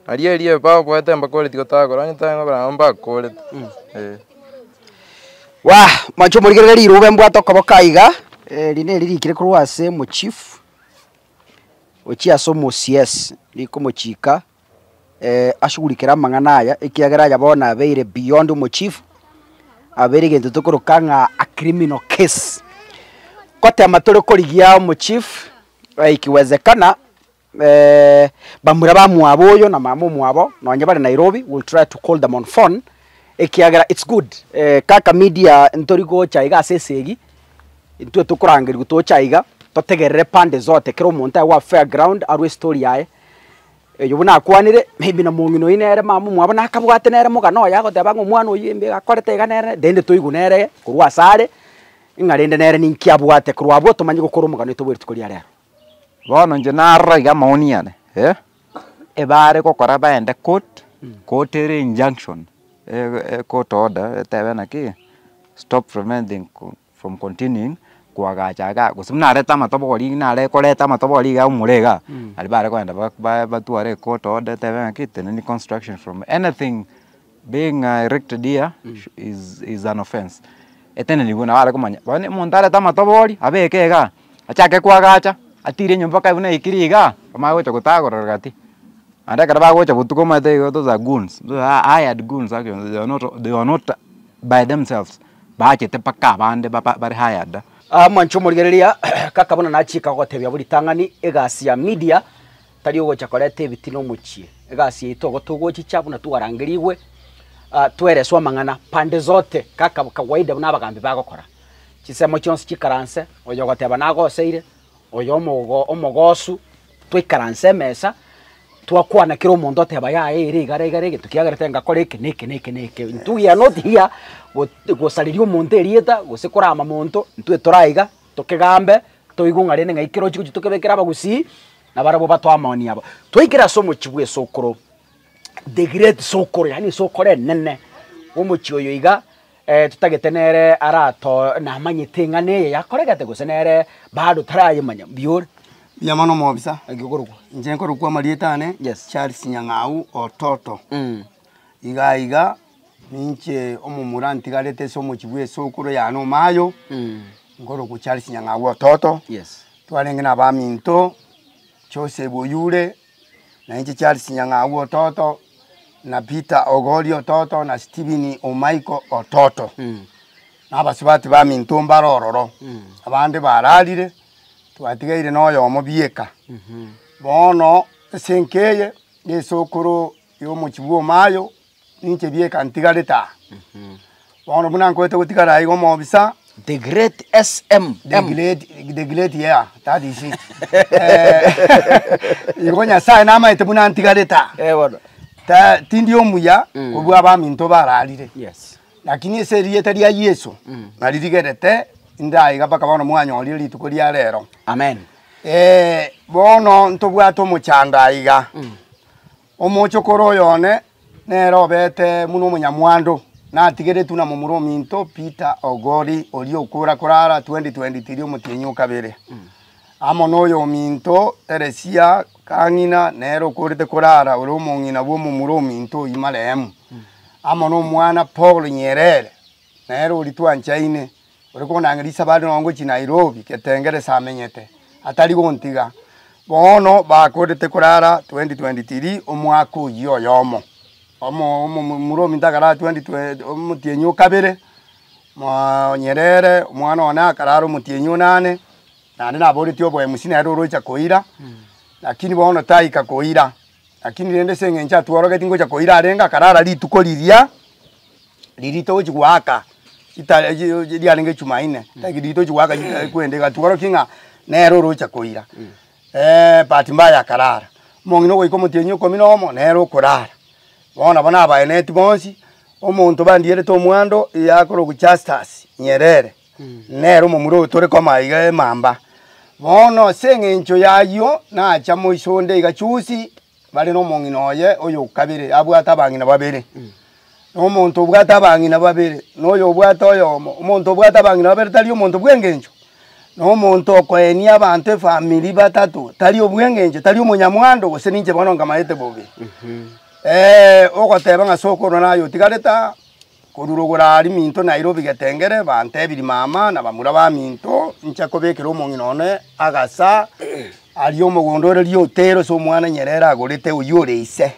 Aria erio baoboete mbakoreti gotagora onye tari ngokora nabo mbakorete eh.
Wah! Mwanche omorigereria riruube mbwate okoboka aiga, eri neri rikire korwa ase omochief, gochia ase omo CS, rikomochika. Ashugurikere amang'ana aya, ekiagera aya bono abeire beyond omochief, abeire egento tokoroka ng'a a criminal case. Gotema tore korigia omochief, ikiwezekana bamura bamwabo oyo na mama omwabo nonye bare Nairobi, we will try to call them on phone, ekiagera it's good kaka media ntori gocha iga ase esegi, intwe tokorangerigwa toche aiga, totegerere pande zote kera omonto aye gwa fair ground arwe estory yaye. Oyio buna akwanire, maybe na mong'ina oyio nere mama omwabo nakabwate nere mogano oye agoteba ng'a omwana oyio embe akorete iga nere, rende toigwe nere korwa ase are, ng'a rende nere ninki abwate korwa abwo tomanye gokora omogano oito bwe rituko ria rero.
Bono inche narora iga amaoni ane eh, ebare gokora baende court, court ere injunction, e court order etebe naki, stop preventing from continuing koagacha igaa gose buna arete amatobori nare koreta amatobori iga omore igaa, aria bare kogenda ba- ba batware ecourt order etebe ng'aki teneni construction from anything being erected here is is an offence. Eteneniwe nabo are komanya, bono omonto arete amatobori abeke igaa, achake koagacha, atire enyomba mpaka buna yaikire igaa, bamanye gocha gotagorera gati. Naende ekero bagocha botuko omanyete igo those are goons, those are hired goons actually they are not they are not by themselves, bachete mpaka abande baba bare hired.
Mwanche omorigereria, kaka buna nachika gogotebia buna ritang'ani, egasi ya media tari ogocha koreta ebitina omochie, egasi yaito igo togochicha buna twarangerigwe, twereswe amang'ana pande zote kaka kawaida buna abagambi bagokora. Chinsemo chionsi chikaranse, oyo ogoteba nagoseire, oyo omogo omogosu, twaikaransa emesa, twakwana kera omonto oteba yaya ere igare igare egento kiagerete ngakora eke na eke na eke na eke. Intwe we are not here got gosareria omonto erieta, gose korama monto, intwe tore aiga, tokegambe, toigwe ng'a rende ng'ai kerochi gochia tokebekere abagusii, nabarabwo batoe amaoni abo. Twaikire ase omochie bwa esokoro, the great sokoro yaani esokoro enene, omochie oyo iga. Totagete nere arato namanyete eng'ana eye yakoregete gose nere bado tarayemanya. Mbuya ore?
Mbuya mono omobisa.
Naki okorokwa?
Inche nkorokwa amarieta ane,
Yes.
Charles Nyang'au Ototo. Iga iga, ninche omomura ntigarete ase omochie bwa esokoro yane omayo, nkorokwa Charles Nyang'au Ototo.
Yes.
Twarenge na abaminto, Joseph Oyure, na inche Charles Nyang'au Ototo. na Peter Ogori Ototo na Stephen Omaiko Ototo. Na abasubati baminto mbare ororo, abande bararire, twatigaire na oyomo bieka. Bono ase enka eye, na esokoro ya omochie bwa omayo, ninche bieka ntigarete aa. Bono buna nkoete gotigara aiga omobisa.
The great SMM.
The great, the great yeah, that is it. Igo Nyasaye namaete buna ntigarete aa.
Eh bono.
Ta tindi omuya kobua abaminto bararire.
Yes.
Lakini ase erieta ria Yeso, nari rigerete inde aiga mpaka bono mwanyorire rituko ria rero.
Amen.
Bono ntobwate omochando aiga. Omochokoro oyo one nere obete buna omonyamwando, natigeretwe na momura ominto Peter Ogori, oria okora korara 2023 omotienyi o kabere. Amo noyo ominto Teresia Kang'ina nere okorete korara ore omong'ina bw'omomura ominto oyio marehemu. Amo nomwana Paul Nyerere, nere oria twanchaine, ore konang'eria risabari nonye ngochia Nairobi Ketengeresa amenyete, atari gontiga. Bono bakorete korara 2023 omwaka oyio oyomo, omo omomura ominto akarara 2020 omotienyi o kabere, Nyerere omwana one akarara omotienyi onane, naende naboretie oboemusi nere orocha koira, lakini bono taika koira. Lakini rende ase eng'encho atworogeti ngocha koira arenge akarara rituko riria, riria togochi goaka chita riarenge jumaine, like riria togochi goaka chita kwende igatworokia ng'a nere orocha koira. Bahati mbaya akarara, omong'ina ogoika omotienyi okomi na omo, nere okorara. Bono nabo nabaeneti bonsi, omonto bandierete omwando, eyakorokwa Justus Nyerere, nere omomura oyo tore koma iga emamba. Bono ase eng'encho y'ayio, nacha moiso onde iga chusi, bare nomong'ina oye oyo okabere, abwate abang'ina babere. Na omonto obwate abang'ina babere, na oyo obwate oyomo, omonto obwate abang'ina babere tari omonto bw'engencho? Na omonto okoenia abanto efamiri batato, tari obw'engencho, tari omonyamwando, gose ninche bono nkamaete bobe. Ogoteba ng'a sokoro naye otigarete aa. Korwa rogoro aria minto Nairobi Getengere bantebirie mama na bamura baminto nche kobekera omong'ina one agasa aria omogondo ore riotero ase omwana Nyerere agorete oyio ore ise.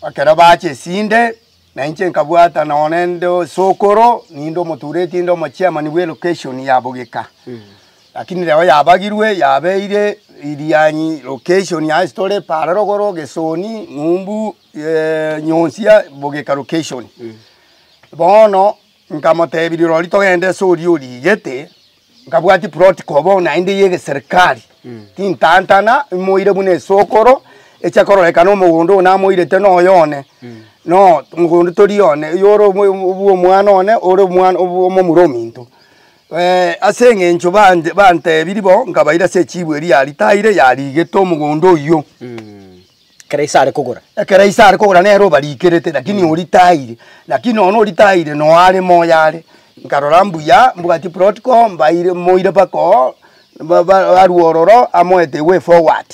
Ekero bacha esinde na inche nkabwata nonye nde sokoro ninde omotureti nde omochairman bwe elocation ya Bogeka. Lakini rero yabagirwe yabeire Irianyi location yaye ase tore para rogoro Gesoni ng'umbu Nyonsia bogeka location. Bono nkamotebia rirorio togende ase oria origete, nkabwatia plot koba naende ya egeserikari, tintantana moire buna esokoro, echa kororekana omogondo oyo namoirete noyo one, no mogondo tori one, oyo ore bwa omwana one, ore omwana bwa omomura ominto. Ase eng'encho bante bantebirie bo, nkabaira ase echibu eria yaritaire yarigete omogondo oyio.
Ekero ise are kogora.
Ekero ise are kogora nere obarikerete, lakini oritaire, lakini nonya oritaire noo are moyo are. Nkarora mbuya, mbwati protocol, mbaire moire mpaka oo, ba- ba arwe ororo amoete way forward.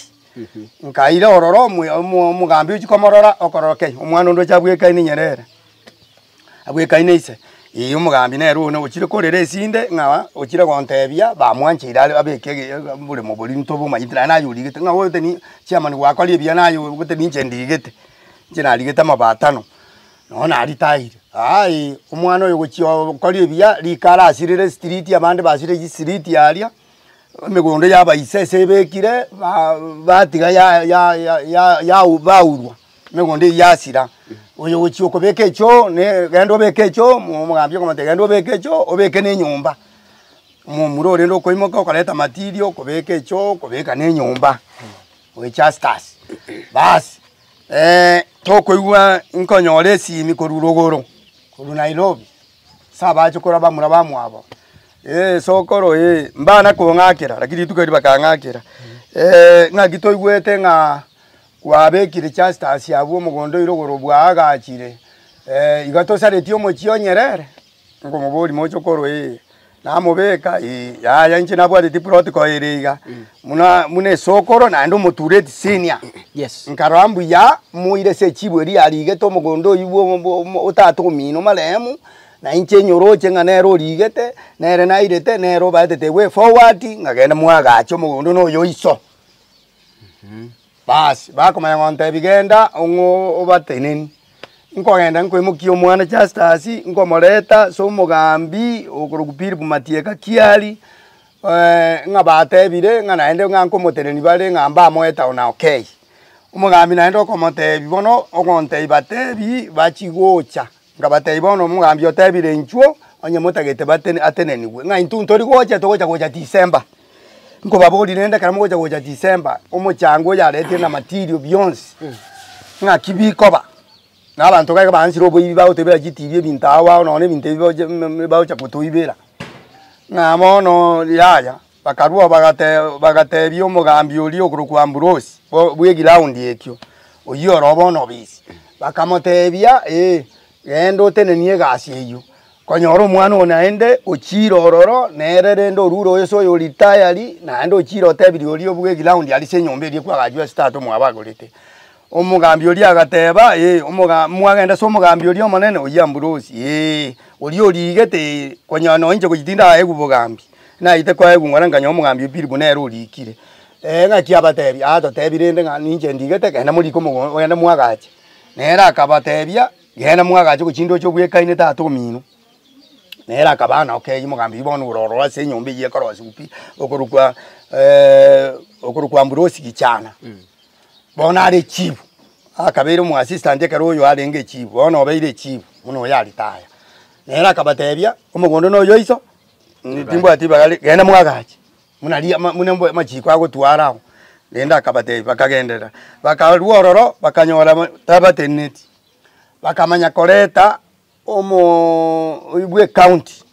Nkaira ororo omo omo omogambi ochia komorora, okorora kei, omwana onde oche abwekaine Nyerere, abwekaine ise, eh omogambi nere one ochire korera esinde ng'a ochire gontebia bamwancheire are abeke ege oboremo boria ntobomanyete naende naye origete ng'a oete ni chairman gwakorire buya naye ogote ninche ndigete, inche narigete amabatano, nonya naritaire aye omwana oyo gochia okoria ebiya rika arasirire estreet abande basirire chistreet aria, emegondo ya abaise ase ebekire ba batiga ya ya ya ya baurwa. Emegondo eyio yasira, oyo ogochia okobeka echoo ne genda obeke echoo, omogambi okomotebia genda obeke echoo, obeke na enyomba. Omomura orende okoimoka okoreta material okobeka echoo, okobeka na enyomba, oyo Justus. Baas, tokoigwa nkonyora esimi korwa rogoro, korwa Nairobi, ase abachokoro abamura bamwabo, sokoro eh, mbana kong'akera lakini rituko erio bakang'akera, ng'aki toigwete ng'a. Kwabekire Justus abwo omogondo oire igoro bwaagachire, iga tosaretie omochie o Nyerere? Nkomoboria moche korwa ee, namobeka ee, yaya inche nabwateti protocol ere iga, buna buna esokoro naende omotureti senior.
Yes.
Nkarora mbuya moire ase echibu eria yarigete omogondo oywo bwa bwa bwa otata omino marehemu, na inche nyoroche ng'a nere origete, nere nairete, nere obaetete way forward, ng'a genda mwagache omogondo na oyo iso. Baas, bakomanya gontebia genda ong'o obateneni. Nkogenda nkoimokia omwana Justus, nkomoreta ase omogambi okorokwa Philip Matieka Kiari, ng'a batebire ng'a naende ng'a nkomotenenia bare ng'a mbamoe etown okay. Omogambi naende okomotebia bono, ogontebia batebi bachie gocha, nkabatebia bono omogambi otebire inchuo, onye motagete batene ateneniwe, ng'a intwe ntori gocha togocha gocha December. Nkobaboria rende ekero mogocha gocha December, omochango oyo aretire na material bionsi, ng'aki bikoba? Na abanto iga baansire oboibi bagotoibera chitibi ebinto ao ao nonye ebinto ebi bagocha bagocha kotoibera, ng'a bono yaya, bakarwa bagate bagatebia omogambi oria okorokwa Ambrose bwa bwa eground ekio, oyio oro bono obisi, bakamotebia eh, genda otenenie egasi eywo. Konyora omwana oo naende ochiire ororo, nere rende orure oyo ase oyo retired, naende ochiire otebirie oria obwe eground aria ase enyomba eria ekwagachwa ase tata omwabo agorete. Omogambi oria agateba eh, omoga mwagenda ase omogambi oria omonene oyio Ambrose eh, oria origete eh, konyora nonye inche gochia tindaegwa bogambi, naete koegwa ng'ora nkanyora omogambi o Philip nere orikire. Ng'aki abatebia? Atotebi rende ng'a ninche ndigete, genda morike omogo genda mwagache. Nere akabatebia. Genda mwagache gochia indoche obwekaine tata omino. Nere akabaa na okay omogambi oyio bono ore ororo ase enyomba eyio ekorosiwa pi, okorokwa okorokwa Ambrose Gichana. Bono are echifu, akabeire omo assistant ekero oyo arenge echifu, bono obeire echifu buna oyo aretire. Nere akabatebia, omogondo na oyo iso, timbwati ribaga ri genda mwagache. Buna ria buna amachiko agotwara ao, rende akabatebia, bakagenderera, bakarua ororo, bakanyora tabateneneti, bakamanya koreta omoo oywo bwa ecounty,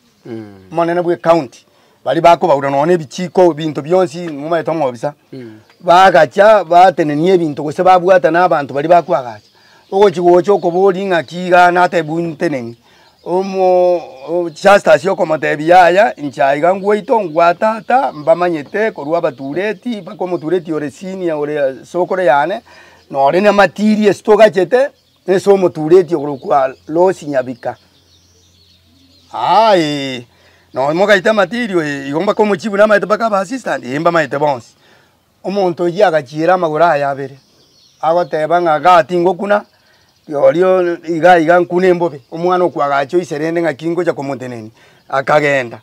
omonene bwa ecounty, baria bakobaura nonye na ebichiko ebinto bionsi momanyete omobisa, bagacha batenenia ebinto gose babwata na abanto baria bakoagacha, ogochi gocha okoboria ng'aki igaa natebiwa nteneni. Omo Justus okomotebia, Yaya, inche aiga ngwaito ngwa tata, mbamanyete korwa abatureti mpaka omotureti ore senior ore sokoro yane, nore namatiri ase togachete, nase omotureti okorokwa Rose Nyabika. Aaee, nonye mogaite amatiri oye, igo mpaka omochibu namaete mpaka aba assistant, eh mbamaete bonsi. Omonto oyio agachiera amagoro aye abere, agoteba ng'a igaa tingokuna, rirorio iga iga nkune mbobe, omwana okwo agacha oise rende ng'aki ngocha komotenenia, akagenda.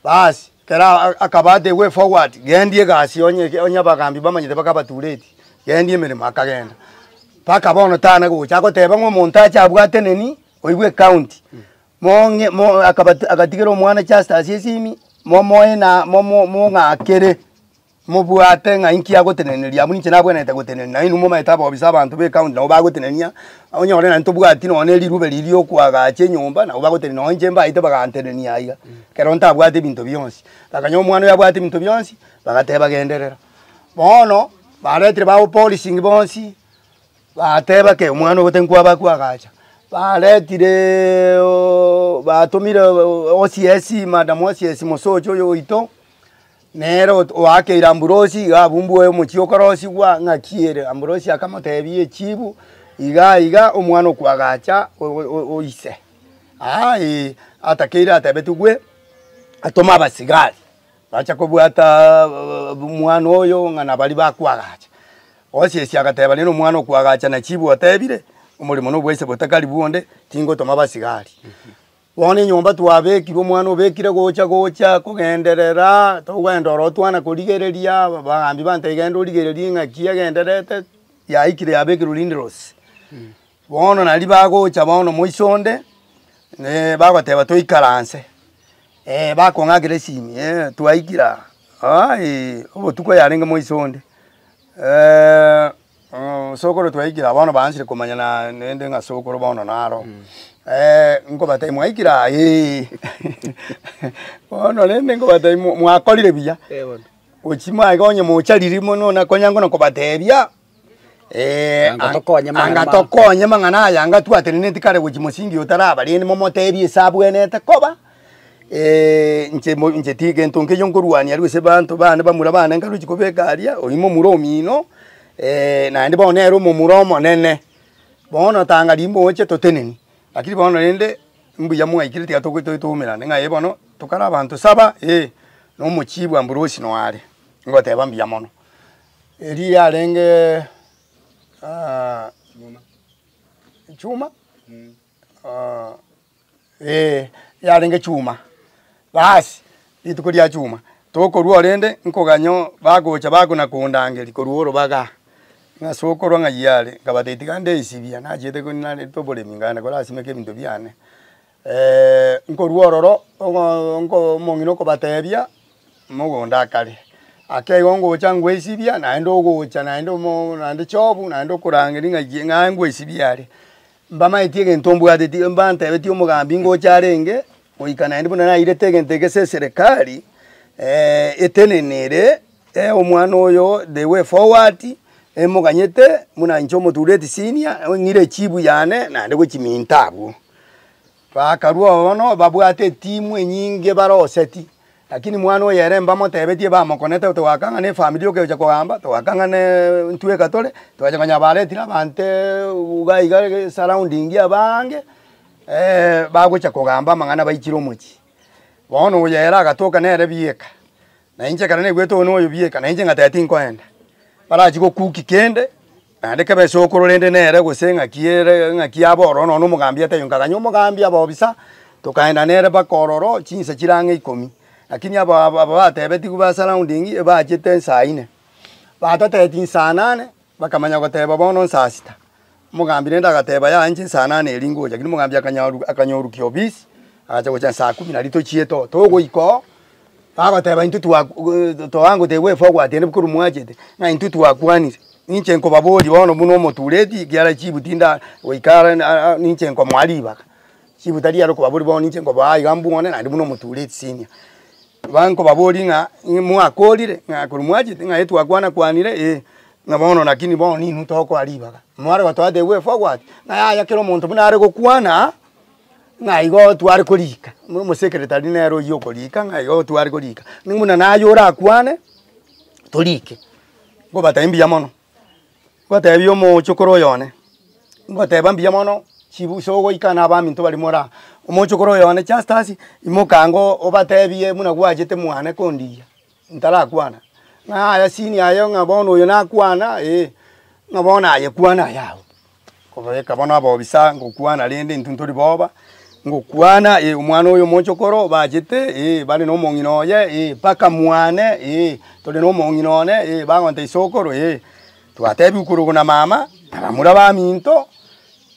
Baas, ekero akaba the way forward, gendi egasi onye onye abagambi bamanyete bakabatureti, gendi emeremo akagenda. Mpaka bono tana gocha agoteba ng'a omonto ache abwateneni, oigwe ecounty, mong'e mo akabati agatigera omwana Justus esimi, momoe na momo mong'akere. Mobwate ng'a inki agoteneneria abwo ninche nabwenerete gotenenia, na inwe momanyete abobisa abanto b'ecounty nabo bagotenenia, onyore naende tobwati nonye na erirube riria riokoagacha enyomba nabo bagotenenia nonye inche mbaete bagantenenia aiga, ekero ntabwate ebinto bionsi. Bakanyora omwana oyo abwate ebinto bionsi, bagateba genderera. Bono, baretire ba policing bonsi, bateba kei omwana ogo tenkwaba kwagacha, baretire oooh batomire OCS madam OCS mosocho oyo oito. Nere oakeire Amburosi, iga abumbue omochie okorosigwa, ng'aki ere? Amburosi akamotebia echibu, Iga iga omwana okoagacha oise. Aa atakeire atebetigwe atome abasigari bacha kobwata omwana oyo ng'a nabaria bakoagacha. Osiesie agateba rende omwana okoagacha na chibu otebire, omoremo nobwa ise botakari bwonde, tingotoma abasigari. Bono enyomba twabekirwe omwana obekire gocha gocha kogenderera, tokogenda ororo twana korigereria, abagambi bantebia genda origererie ng'aki egendererete, yaikire yabekirwe rindros. Bono naria bagocha bono moiso onde, bagoteba toikaranse, bakong'akera esimi twaikire aa, aye obotuko yarenge moiso onde. Sokoro twaikire aa bono baansire komanya na naende ng'a sokoro bono naro, nkobatebia mwaikire aa eeh, bono rende nkobatebia mo mwakorire buya, gochia maiga onye mochariri mono nakonya ngono kobatebia
Anga tokonye mang'ana
anga tokonye mang'ana aya anga twateneneti kare gochia mosingi otaraba rende momotebie ase abwenerete koba. Inche mo inche ti gento nkeiyo nkorwania aria gose banto bane bamura bane nkarochi kobeka aria, oyio momura omino, naende bono nere omomura omonene, bono tanga rimoche toteneni, lakini bono rende mbuya mwaikire tiga togo toumerane ng'a eh bono tokare abanto saba eh, na omochibu Ambrose noare, ngoteba mbuya mono. Erio yarenge. Chuma eh, yarenge chuma, basi rituko ria chuma, tokorwa rende nkoganya bagocha bakona kondangeria korwa orobaga, ng'a sokorwa ng'ai are, nkabatebia tiga ndeisibia nachiete ko narete oboremi nkaenda korasimeka ebinto biane. Nkorwa ororo ogo nko omong'ina okobatebia, mogondo akare, ake igo ngocha ngoesibia naende ogocha naende omo naende chobu naende okorangeria ng'ai ng'a ngoesibia are. Mbamaeti egento mbwateti mbantebetie omogambi ngocha arenge, goika naende buna nairete egento eke ase eserekari, etenenere omwana oyo the way forward, emoganyete buna inche omotureti senior, ong'ire echibu yane naende gochia minto abwo. Bakarua oo bono babwate etimu enyinge baroseti, lakini mwana oyo ere mbamotebetie bamokonete togoaka ng'a na efamiri okegocha kogamba, togoaka ng'a na ntweka tore, togacha konya baretire abanto iga iga surrounding abange, bagocha kogamba amang'ana baichire omochie. Bono oyo ere agatoka nere bieka, na inche ekero naigwete oyo noyo bieka, na inche ngateba tinkoenda, barachie gokuki kende. Naende kebe esokoro rende nere gose ng'aki ere ng'aki abe ororo nonya omogambi ataiyo nkaganya omogambi abe obisa, tokaenda nere mpaka ororo chinsa chire ang'e ikomi. Lakini aba aba batebetigwe ba surrounding ebachete nsaa ine, batotebetie nsaa nane, bakamanya goteba bono nsaa sita. Omogambi rende agateba yaya inche nsaa nane eria ngocha, lakini omogambi akanyaru akanyorukia obisi, agacha gocha nsaa kumi naria tochiete oo, togoika oo. Bagoteba intwe twa toangote gwefa ogwatiana korwa mwachete, ng'a intwe twakwanire, ninche nkobaboria bono buna omotureti ekiagera chibu tinda goika are ninche nkomoa ribaga, chibu tari ere okobaboria bono ninche nkobaa iga mbwone naende buna omotureti senior. Bankobaboria ng'a mwakorire ng'a korwa mwachete ng'a eh twakwana kwanire eh, ng'a bono lakini bono ninwe tokoa ribaga, mware gotoa the way forward, ng'a yaya kera omonto buna are gokwana. Ng'a igo tware korika, omosekretari nere oyio okorika ng'a igo tware korika, nigo buna naye orakwane, torike. Nkobatebia mbuya mono, ngotebi omochokoro oyo one, ngoteba mbuya mono chibusa ogoika na abaminto baria more aa, omochokoro oyo one Justus, imoka ango obatebie buna gwachete mwane kondigia, ntarakwana, ng'a yaya senior aye ng'a bono oyo nakwana eh, ng'a bono aye kwana aye abwo. Kobeka bono abobisa ngokwana rende intwe ntori boba, ngokwana eh omwana oyo omochokoro bachete eh bare na omong'ina oye eh mpaka mwane eh tore na omong'ina one eh bagontebia isokoro eh. Twatebiwa korwa na mama, na bamura baminto,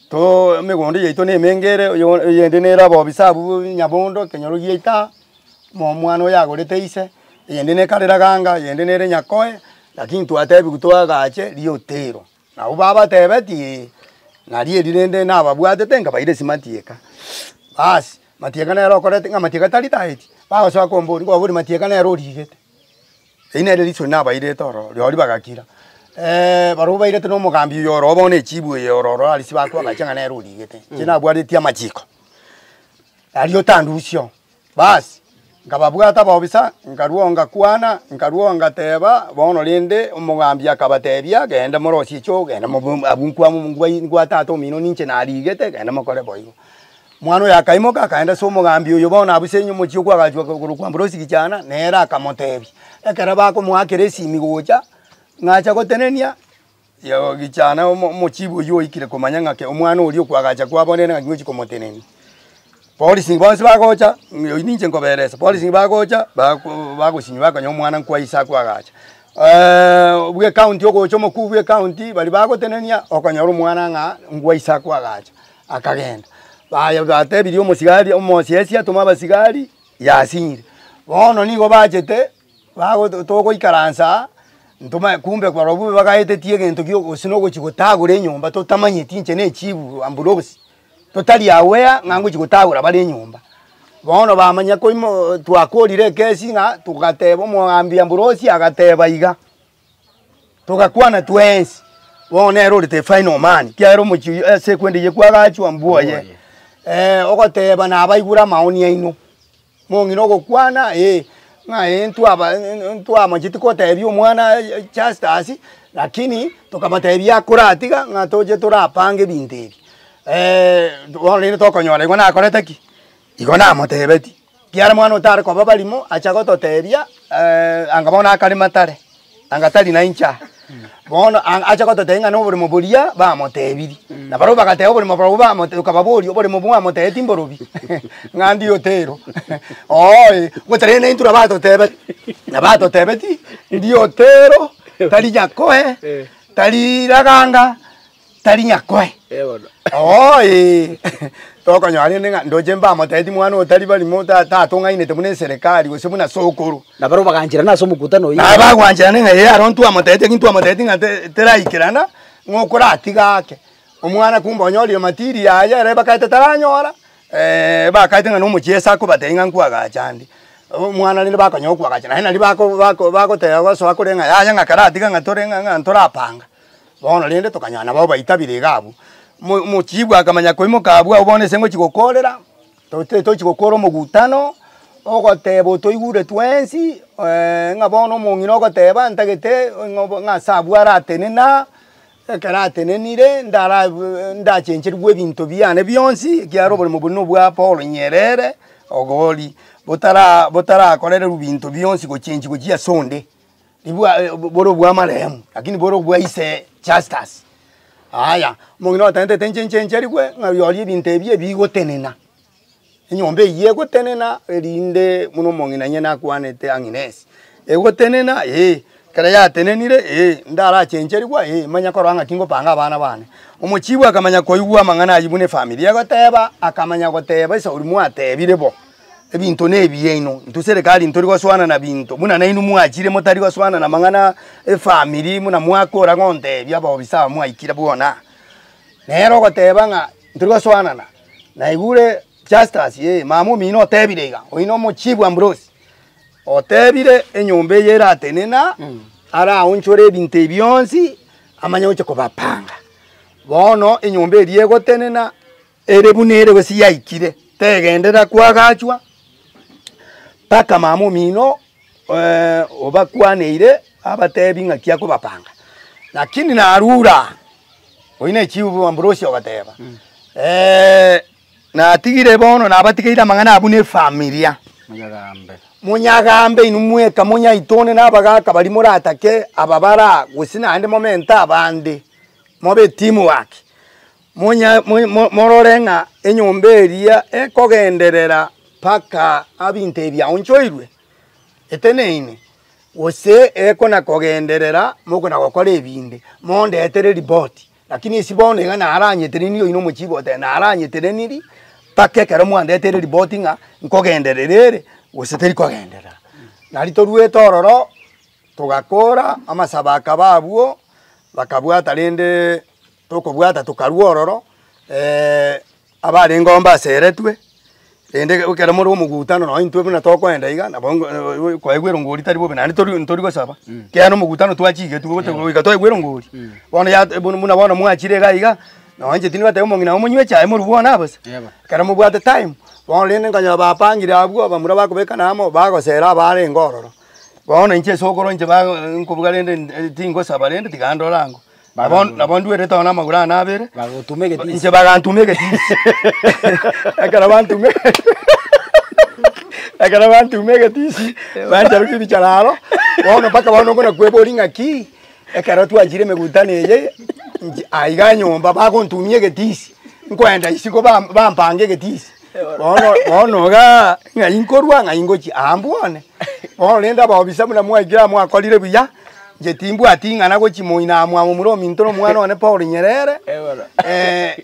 to emegondo yaito na emenge ere oyo eyende nere abobisa abwo nyabondo ekenyoro giaito aa, mo omwana oyo agorete ise, eyende ne kareraganga, eyende nere nyakoe, lakini twatebiwa toagache riotero. Nabo babatebetie, Ee, nario eri rende nababwatete nkabaira ase matieka. Basi, matieka nere okorete ng'a matieka tari taeti, bagosoa komboria, nkobaboria matieka nere origete. Eyio nere reason nabairete ororo, rirorio bagakira. Barobwo bairete na omogambi oyo ororo bono echibu eye ororo aria ase bakoagacha ng'a nere origete. Inche nabwatetie amachiko, aria otandusia oo. Basi, nkababwata abobisa, nkarua ngakwana, nkarua ngateba, bono rende omogambi akabatebia, genda morosie echoo, genda mobe abwo nkwa nkwa nkwa tata omino ninche narigete, genda mokore boigo. Omwana oyo akaimoka akaenda ase omogambi oyo bono abwo ase omochie okwagachwa korokwa Ambrose Gichana, nere akamotebia, ekero bakomoakera esimi gocha, ng'acha gotenenia yo Gichana omo omochibu oywo oikire komanya ng'ake omwana oria okwagacha kwabo nere ng'aki ngochi komotenenia. Polisi bonsi bagocha, oywo ninche nkoberesa, polisi bagocha bako bagosinywa bakonyora omwana nkwaisa akoagacha. Bwa ecounty ogocha omokuu bwa ecounty baria bagotenenia, okonyora omwana ng'a nkwaisa akoagacha, akagenda. Baye batebirie omosigari omosiesie atome abasigari, yasinyire. Bono nigo bachete. Bago togoikaransa aa, ntomanye kumbe barobwo bagaetetie egento gia gose na ogochia gotagora enyomba totamanyeti inche na echibu Ambrose, totari aware ng'a ngochia gotagora bare enyomba. Bono bamanya koimo twakorire ekesi ng'a togateba omogambi Ambrose agateba iga, togakwana twensi, bono nere ore the final man, ekiagera omochie oywo ase ekwende eywo kwagachwa mbwoye, ogoteba nabaigure amaoni aino. Mong'ina ogokwana eh, ng'a eh ntwaba ntwamocheti kotebia omwana Justus, lakini tokamotebia akoratiga ng'a toche torapange ebinto ebi. Bono rende tokonyora igo nakorete ki? Igo namotebetie, ekiagera mwana otare koba barimo acha gototebia anga bono akarema tare, anga tari na inche aa. Bono a- acha gototebia ng'a na oboremo boria bamotebirie, na barobwo bagateba oboremo barobwo bamote tokababoria oboremo mwamotebetie mborobi? Ng'a ndi otero ooe, gocha rende naintwe nabatotebe nabatotebeti ndi otero tari nyakoe, tari raganga, tari nyakoe. Ooee tokonyora rende ng'a ndoche mbamotebeti mwana oyo tari barimo ta tatong'ainete buna eserekari gose buna sokoro.
Na barobwo bagancherana ase omokutano oyio.
Naye bagwancherana ng'a ee aro ntwamotebeti lakini ntwamotebeti ng'a te teraikerana, ng'a okoratiga ake. Omwana kumbe onyorire matiri yaye ere bakaete taranyora, bakaete ng'a na omochiesa akobatebia ng'a nkwagacha ande. Omwana rende bakonyora okwagacha naende nari bako bako bagoteba gosoa kore ng'a yaya ng'a karatiga ng'a tore ng'a ng'a ntorapanga. Bono rende tokanyora nabo baitabire iga abwo, omo omochibu akamanya koimoka abwo abwo bono ase ngochi gokorera, tote tochi gokora omogutano, ogoteba otoigure twensi ng'a bono omong'ina ogoteba ntagete ng'a obo ng'a ase abwo aratenena, ekero atenenire ndara ndachencherigwe ebinto biane bionsi, ekiagera oboremo boria nobwa Paul Nyerere, ogori botara botarakorerwa binto bionsi gochenchi gochia ase onde. Ribwa bore obwa amarehemu, lakini bore obwa ise Justus. Aya, omong'ina otentete inche inche ncherigwe, ng'a rirorio ebinto ebi ebigotenena, enyomba eywo egotenena erinde buna omong'ina onye nakwanete Agnes, egotenena eh, ekero yatenenire eh, ndarachencherigwa eh, manya korora ng'aki ngopanga abana bane. Omochibu akamanya koigwa amang'ana aywo buna efamiri egoteba, akamanya goteba esauri mwatebire bo. Ebinto nebiaino, intwe serikali ntori gosoana na binto, buna nainwe mwachire motari gosoana na mang'ana efamiri buna mwakora gontebia abaofisa aba mwaikire bwona. Nere ogoteba ng'a ntori gosoanana, naigure Justus eh, mama omino otebire iga, oyio na omochief Ambrose, otebire enyomba eye eratenena, araonchore ebinto ebi bionsi, amanye gocha kobapanga. Bono enyomba eria egotenena. Ere buna ere gose yaikire, tegenderera koagachwa mpaka mama omino obakwaneire abatebi ng'aki akobapanga. Lakini narure aa, oyio ne chief Ambrosio ogoteba, natigire bono nabatigeire amang'ana abwo na efamilia. Monyagambe inwe mweka monyaitone na abagaka baria moratake aba bara gose naende momente abande, mobe eteamwork. Monya morore ng'a enyomba eria ekogenderera mpaka ebinto ebi biaonchoirwe, eteneine, gose ekona-kogenderera mokona-gokora ebinde, mondetere ripoti. Lakini ase bono iga naranyeteneniri oino omochibu goteba naranyeteneniri mpaka ekero mwandeteire ripoti ng'a nkogenderera ere gose teri kogenderera. Nari toruete ororo, togakora amasabo akaba abwo, bakabwata rende. Tokobwata tokarua ororo, abarenge oo mbaseretwe, rende ekero more omogutano nonye intwe buna tokoenda iga, nabo koegwa erongori tari bobe naende tori ntori gosaba, ekiagera omogutano twachigetwe gote goika toegwe erongori. Bono ya buna bono mwachire iga iga, nonye inche tindi goteba omong'ina omonywe echae morue bono aa bosa, ekero mobwate time, bono rende nkonyora bapangire abwo, abamura bakobekana amo, bagosera abarenge ororo. Bono inche esokoro inche ba nkobuga rende tingosaba rende tiga ndore ango. Nabo nabo ndwerete oo namagoro ane abere,
Bagotuma egetisi.
inche bagantuma egetisi. Ekero bantuma ekero bantuma egetisi, bancharokia ebichara aro, bono mpaka bono okona kweboria ng'aki, ekero twachire emegutano eye, inche aiga nyomba bagontumia egetisi, nkoenda isiko ba bampanga egetisi, bono bono igaa ng'ai nkorwa ng'ai ngochia aa mbwane. Bono rende abaofisa buna mwaikire aa mwakorire buya. Inche timbwati ing'ana gochia moino aa mwa momura ominto na omwana one Paul Nyerere,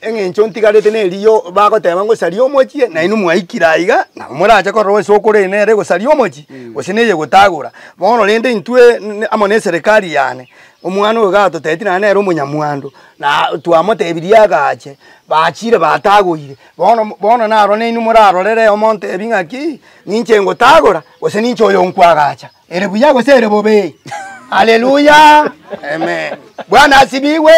eng'encho ntigarete neriyo bagoteba ngosaria omochie, nainwe mwaikire aiga, nabo morache korora ase okore nere egosaria omochie, gose neye egotagora. Bono rende intwe amo na eserekari yane, omwana oyo gatotebetie naende nere omonyamwando, na twamotebirie agache, bachire batagoire, bono bono naro nainwe morarorere omontebi ng'aki, ninche ngotagora, gose ninche oyo nkoagacha. Ere buya gose ere bobe? Haleluya! Amen. Bwana asibiwe,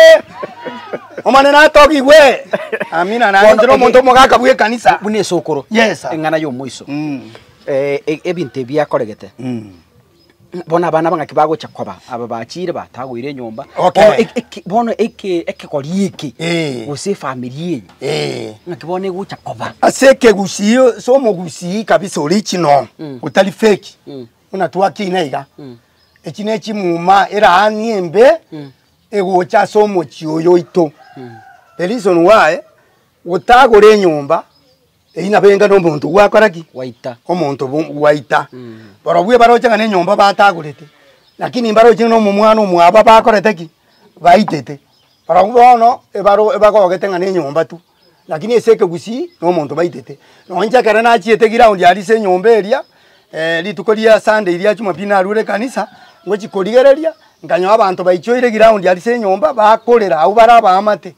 Omonene atogigwe. Amina. Naye inche nomonto omogaka bw'ekanisa.
Buna esokoro.
Yes, sir.
Eng'ana y'omoiso.
Mm.
Eh, e- ebinto ebi biakoregete. Bono abana aba ng'aki bagocha koba, aba bachire batagoire enyomba.
Okay.
Bono ek- eki- bono eke ekegori eke,
Eh.
gose efamiri eye,
Eh.
ng'aki bono egocha koba.
Ase ekegusii ase omogusii kabisa original, otari fake, buna twakina iga. Echi ne chimuma eraani embe egocha ase omochie oyo oito. The reason why, gotagora enyomba, eywo nabo enga na omonto gwakora ki?
Gwaita.
Omonto bo gwaita. Barobwo ebaroche ng'a na enyomba batagorete, lakini mbaroche ng'a na omomwana omwabo bakorete ki? Baitete. Barobwo bono ebaro ebagogete ng'a na enyomba tu, lakini ase ekegusii na omonto baitete. Nonye inche ekero nachiete ground aria ase enyomba eria, rituko ria sunday ria jumapili narure ekanisa, ngochi korigereria, nkanyora abanto baichoire ground aria ase enyomba bakorera abwo bare abaamate.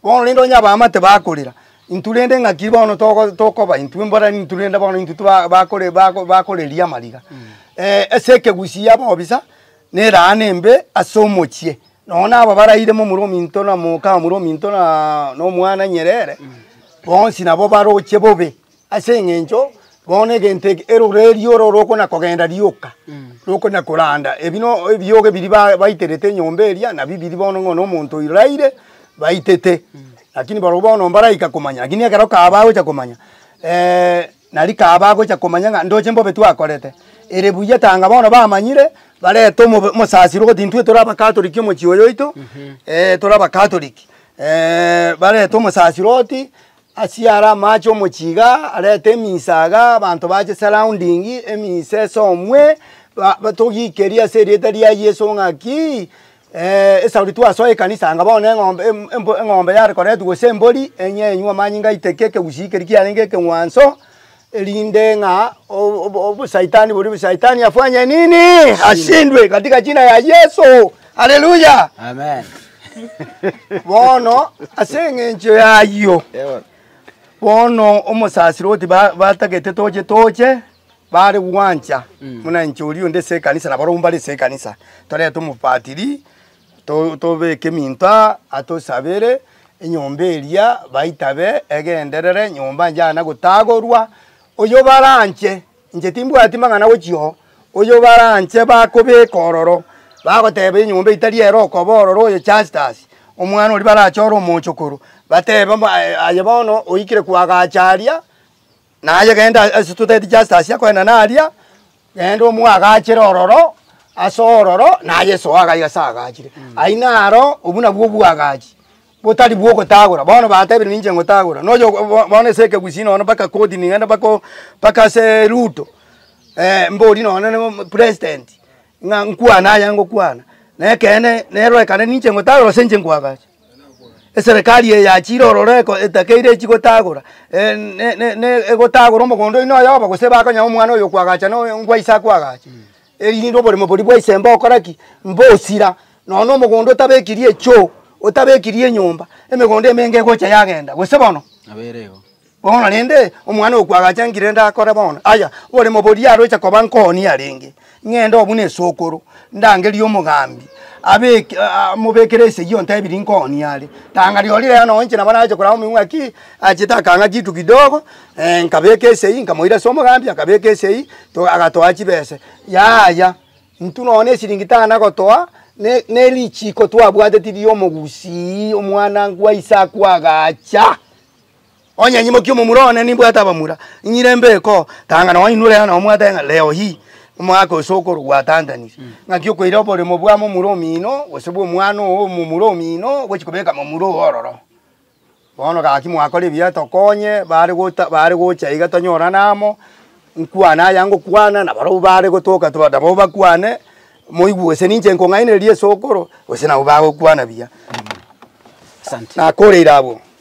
Bono rende onye abaamate bakorera, intwe rende ng'aki bono togo tokoba intwe mbora intwe rende bono intwe toba bakore bako bakoreria amariga. Ase ekegusii abobisa, na eraana embe ase omochie, nonye na aba baraire momura ominto na moka momura ominto na na omwana Nyerere, bonsi nabo baroche bobe. Ase eng'encho bono egento eke eroreri oro rokona kogenda rioka, rokona koranda ebi no ebioge biria ba baiterete enyomba eria, nabio biria bono ng'a omonto oiraire baitete. Lakini barobwo bono mbaraika komanya, lakini ekero kaa bagocha komanya nari kaa bagocha komanya ng'a ndoche mbobe twakorete, ere buya tanga bono bamanyire, barete omobe omosasiro goti intwe tore abakatoliki omochie oyo oito, tore abakatoliki barete omosasiroti. Asiare amache omochie iga, arete emisa iga, abanto bache surrounding, emisa esomwe, ba togikerie ase erieta ria Yeso ng'aki, esauri twasoa ekanisa anga bono eng'ombe em embo eng'ombe yare koretwa gose embori, enyenywe amanyinga aiteke ekegusii keria kiarenge ekeng'wanso, erinde ng'a o- obo obosaitani boria obosaitani afanye nini? Ashindwe katika jina ya Yeso, haleluya!
Amen.
Bono ase eng'encho y'ayio, bono omosasiroti ba batagete toche toche, bare gwancha buna inche oria onde ase ekanisa nabarobwo mbare ase ekanisa, torete omopatiri, to tobeke eminto aa, atosabere, enyomba eria baitabe egenderere, nyomba njana gotagorwa, oyo baranche. Inche timbwati mang'ana gochia oo, oyo baranche bakobeka ororo, bagoteba enyomba etari ere okoba ororo oyo Justus, omwana oria barachore omochokoro, batebe mba aye bono oikire koagacha aria, naye genda ase totaeti Justus akoenda naria, genda omoagachere ororo, ase ororo, naye soa iga ase agachire. Aywo naro obwo nabwo obwagachi. Botari bw'ogotagora, bono batebire ninche ngotagora, na oyo bo bono ase ekegusii nonya mpaka koti ning'ende mpaka mpaka ase Ruto, mbori nonya na president, ng'a nkwane aya ngokwana, na ekeene nerorekane ninche ngotagora gose inche nkoagacha. Eserekari eye yachire ororo eko etakeire echi gotagora, ne ne ne egotagora omogondo oino oyobo gose bakonya omwana oyo okoagacha na oyo ngwaise akoagacha. Erinde oboremo boria bwa ise mbokora ki? Mbosira. Nonya na omogondo otabekirie echoo, otabekirie enyomba, emegondo emenge egocha yagenda, gose bono?
Nabo ere igo.
Bono rende, omwana oyo kwagacha nki rende akore bono? Aya, oboremo boria aroche koba nkoonia arenge, ng'ende oo buna esokoro, ndangerie omogambi, abeke amobekere esegi ontebirie nkoonia are. Tanga rirorio rero nonye inche nabo nacha korwa amo ng'aki, achete akang'a kitu kidogo, nkabeka esegi, nkamoira ase omogambi, akabeka esegi, to agatoa chibese, yaya. Intwe nonya ne esiringi tana gotoa, ne ne richiko twabwateti ri'omogusii, omwana nkwa ise akwagacha. Onye nyimokia omomura one nimbwate abamura, ng'ire mbeke oo, tanga nonya inwe rero nabo mwateba ng'a leo hii, omogaka ose okorwa gwatantanire. Ng'aki okoira oboremo bwa momura omino, gose bwa omwana oo omomura omino, ogochi kobeka momura oo ororo. Bono gaki mwakora ebiya tokonye, bare gota bare gocha iga tonyorane amo, nkwane aya ngokwana, na barobwo bare gotoka toba nabo bakwane, moigwe gose ninche nkong'ainereria esokoro, gose nabo bagokwana buya.
Asante.
Nakoreire abwo.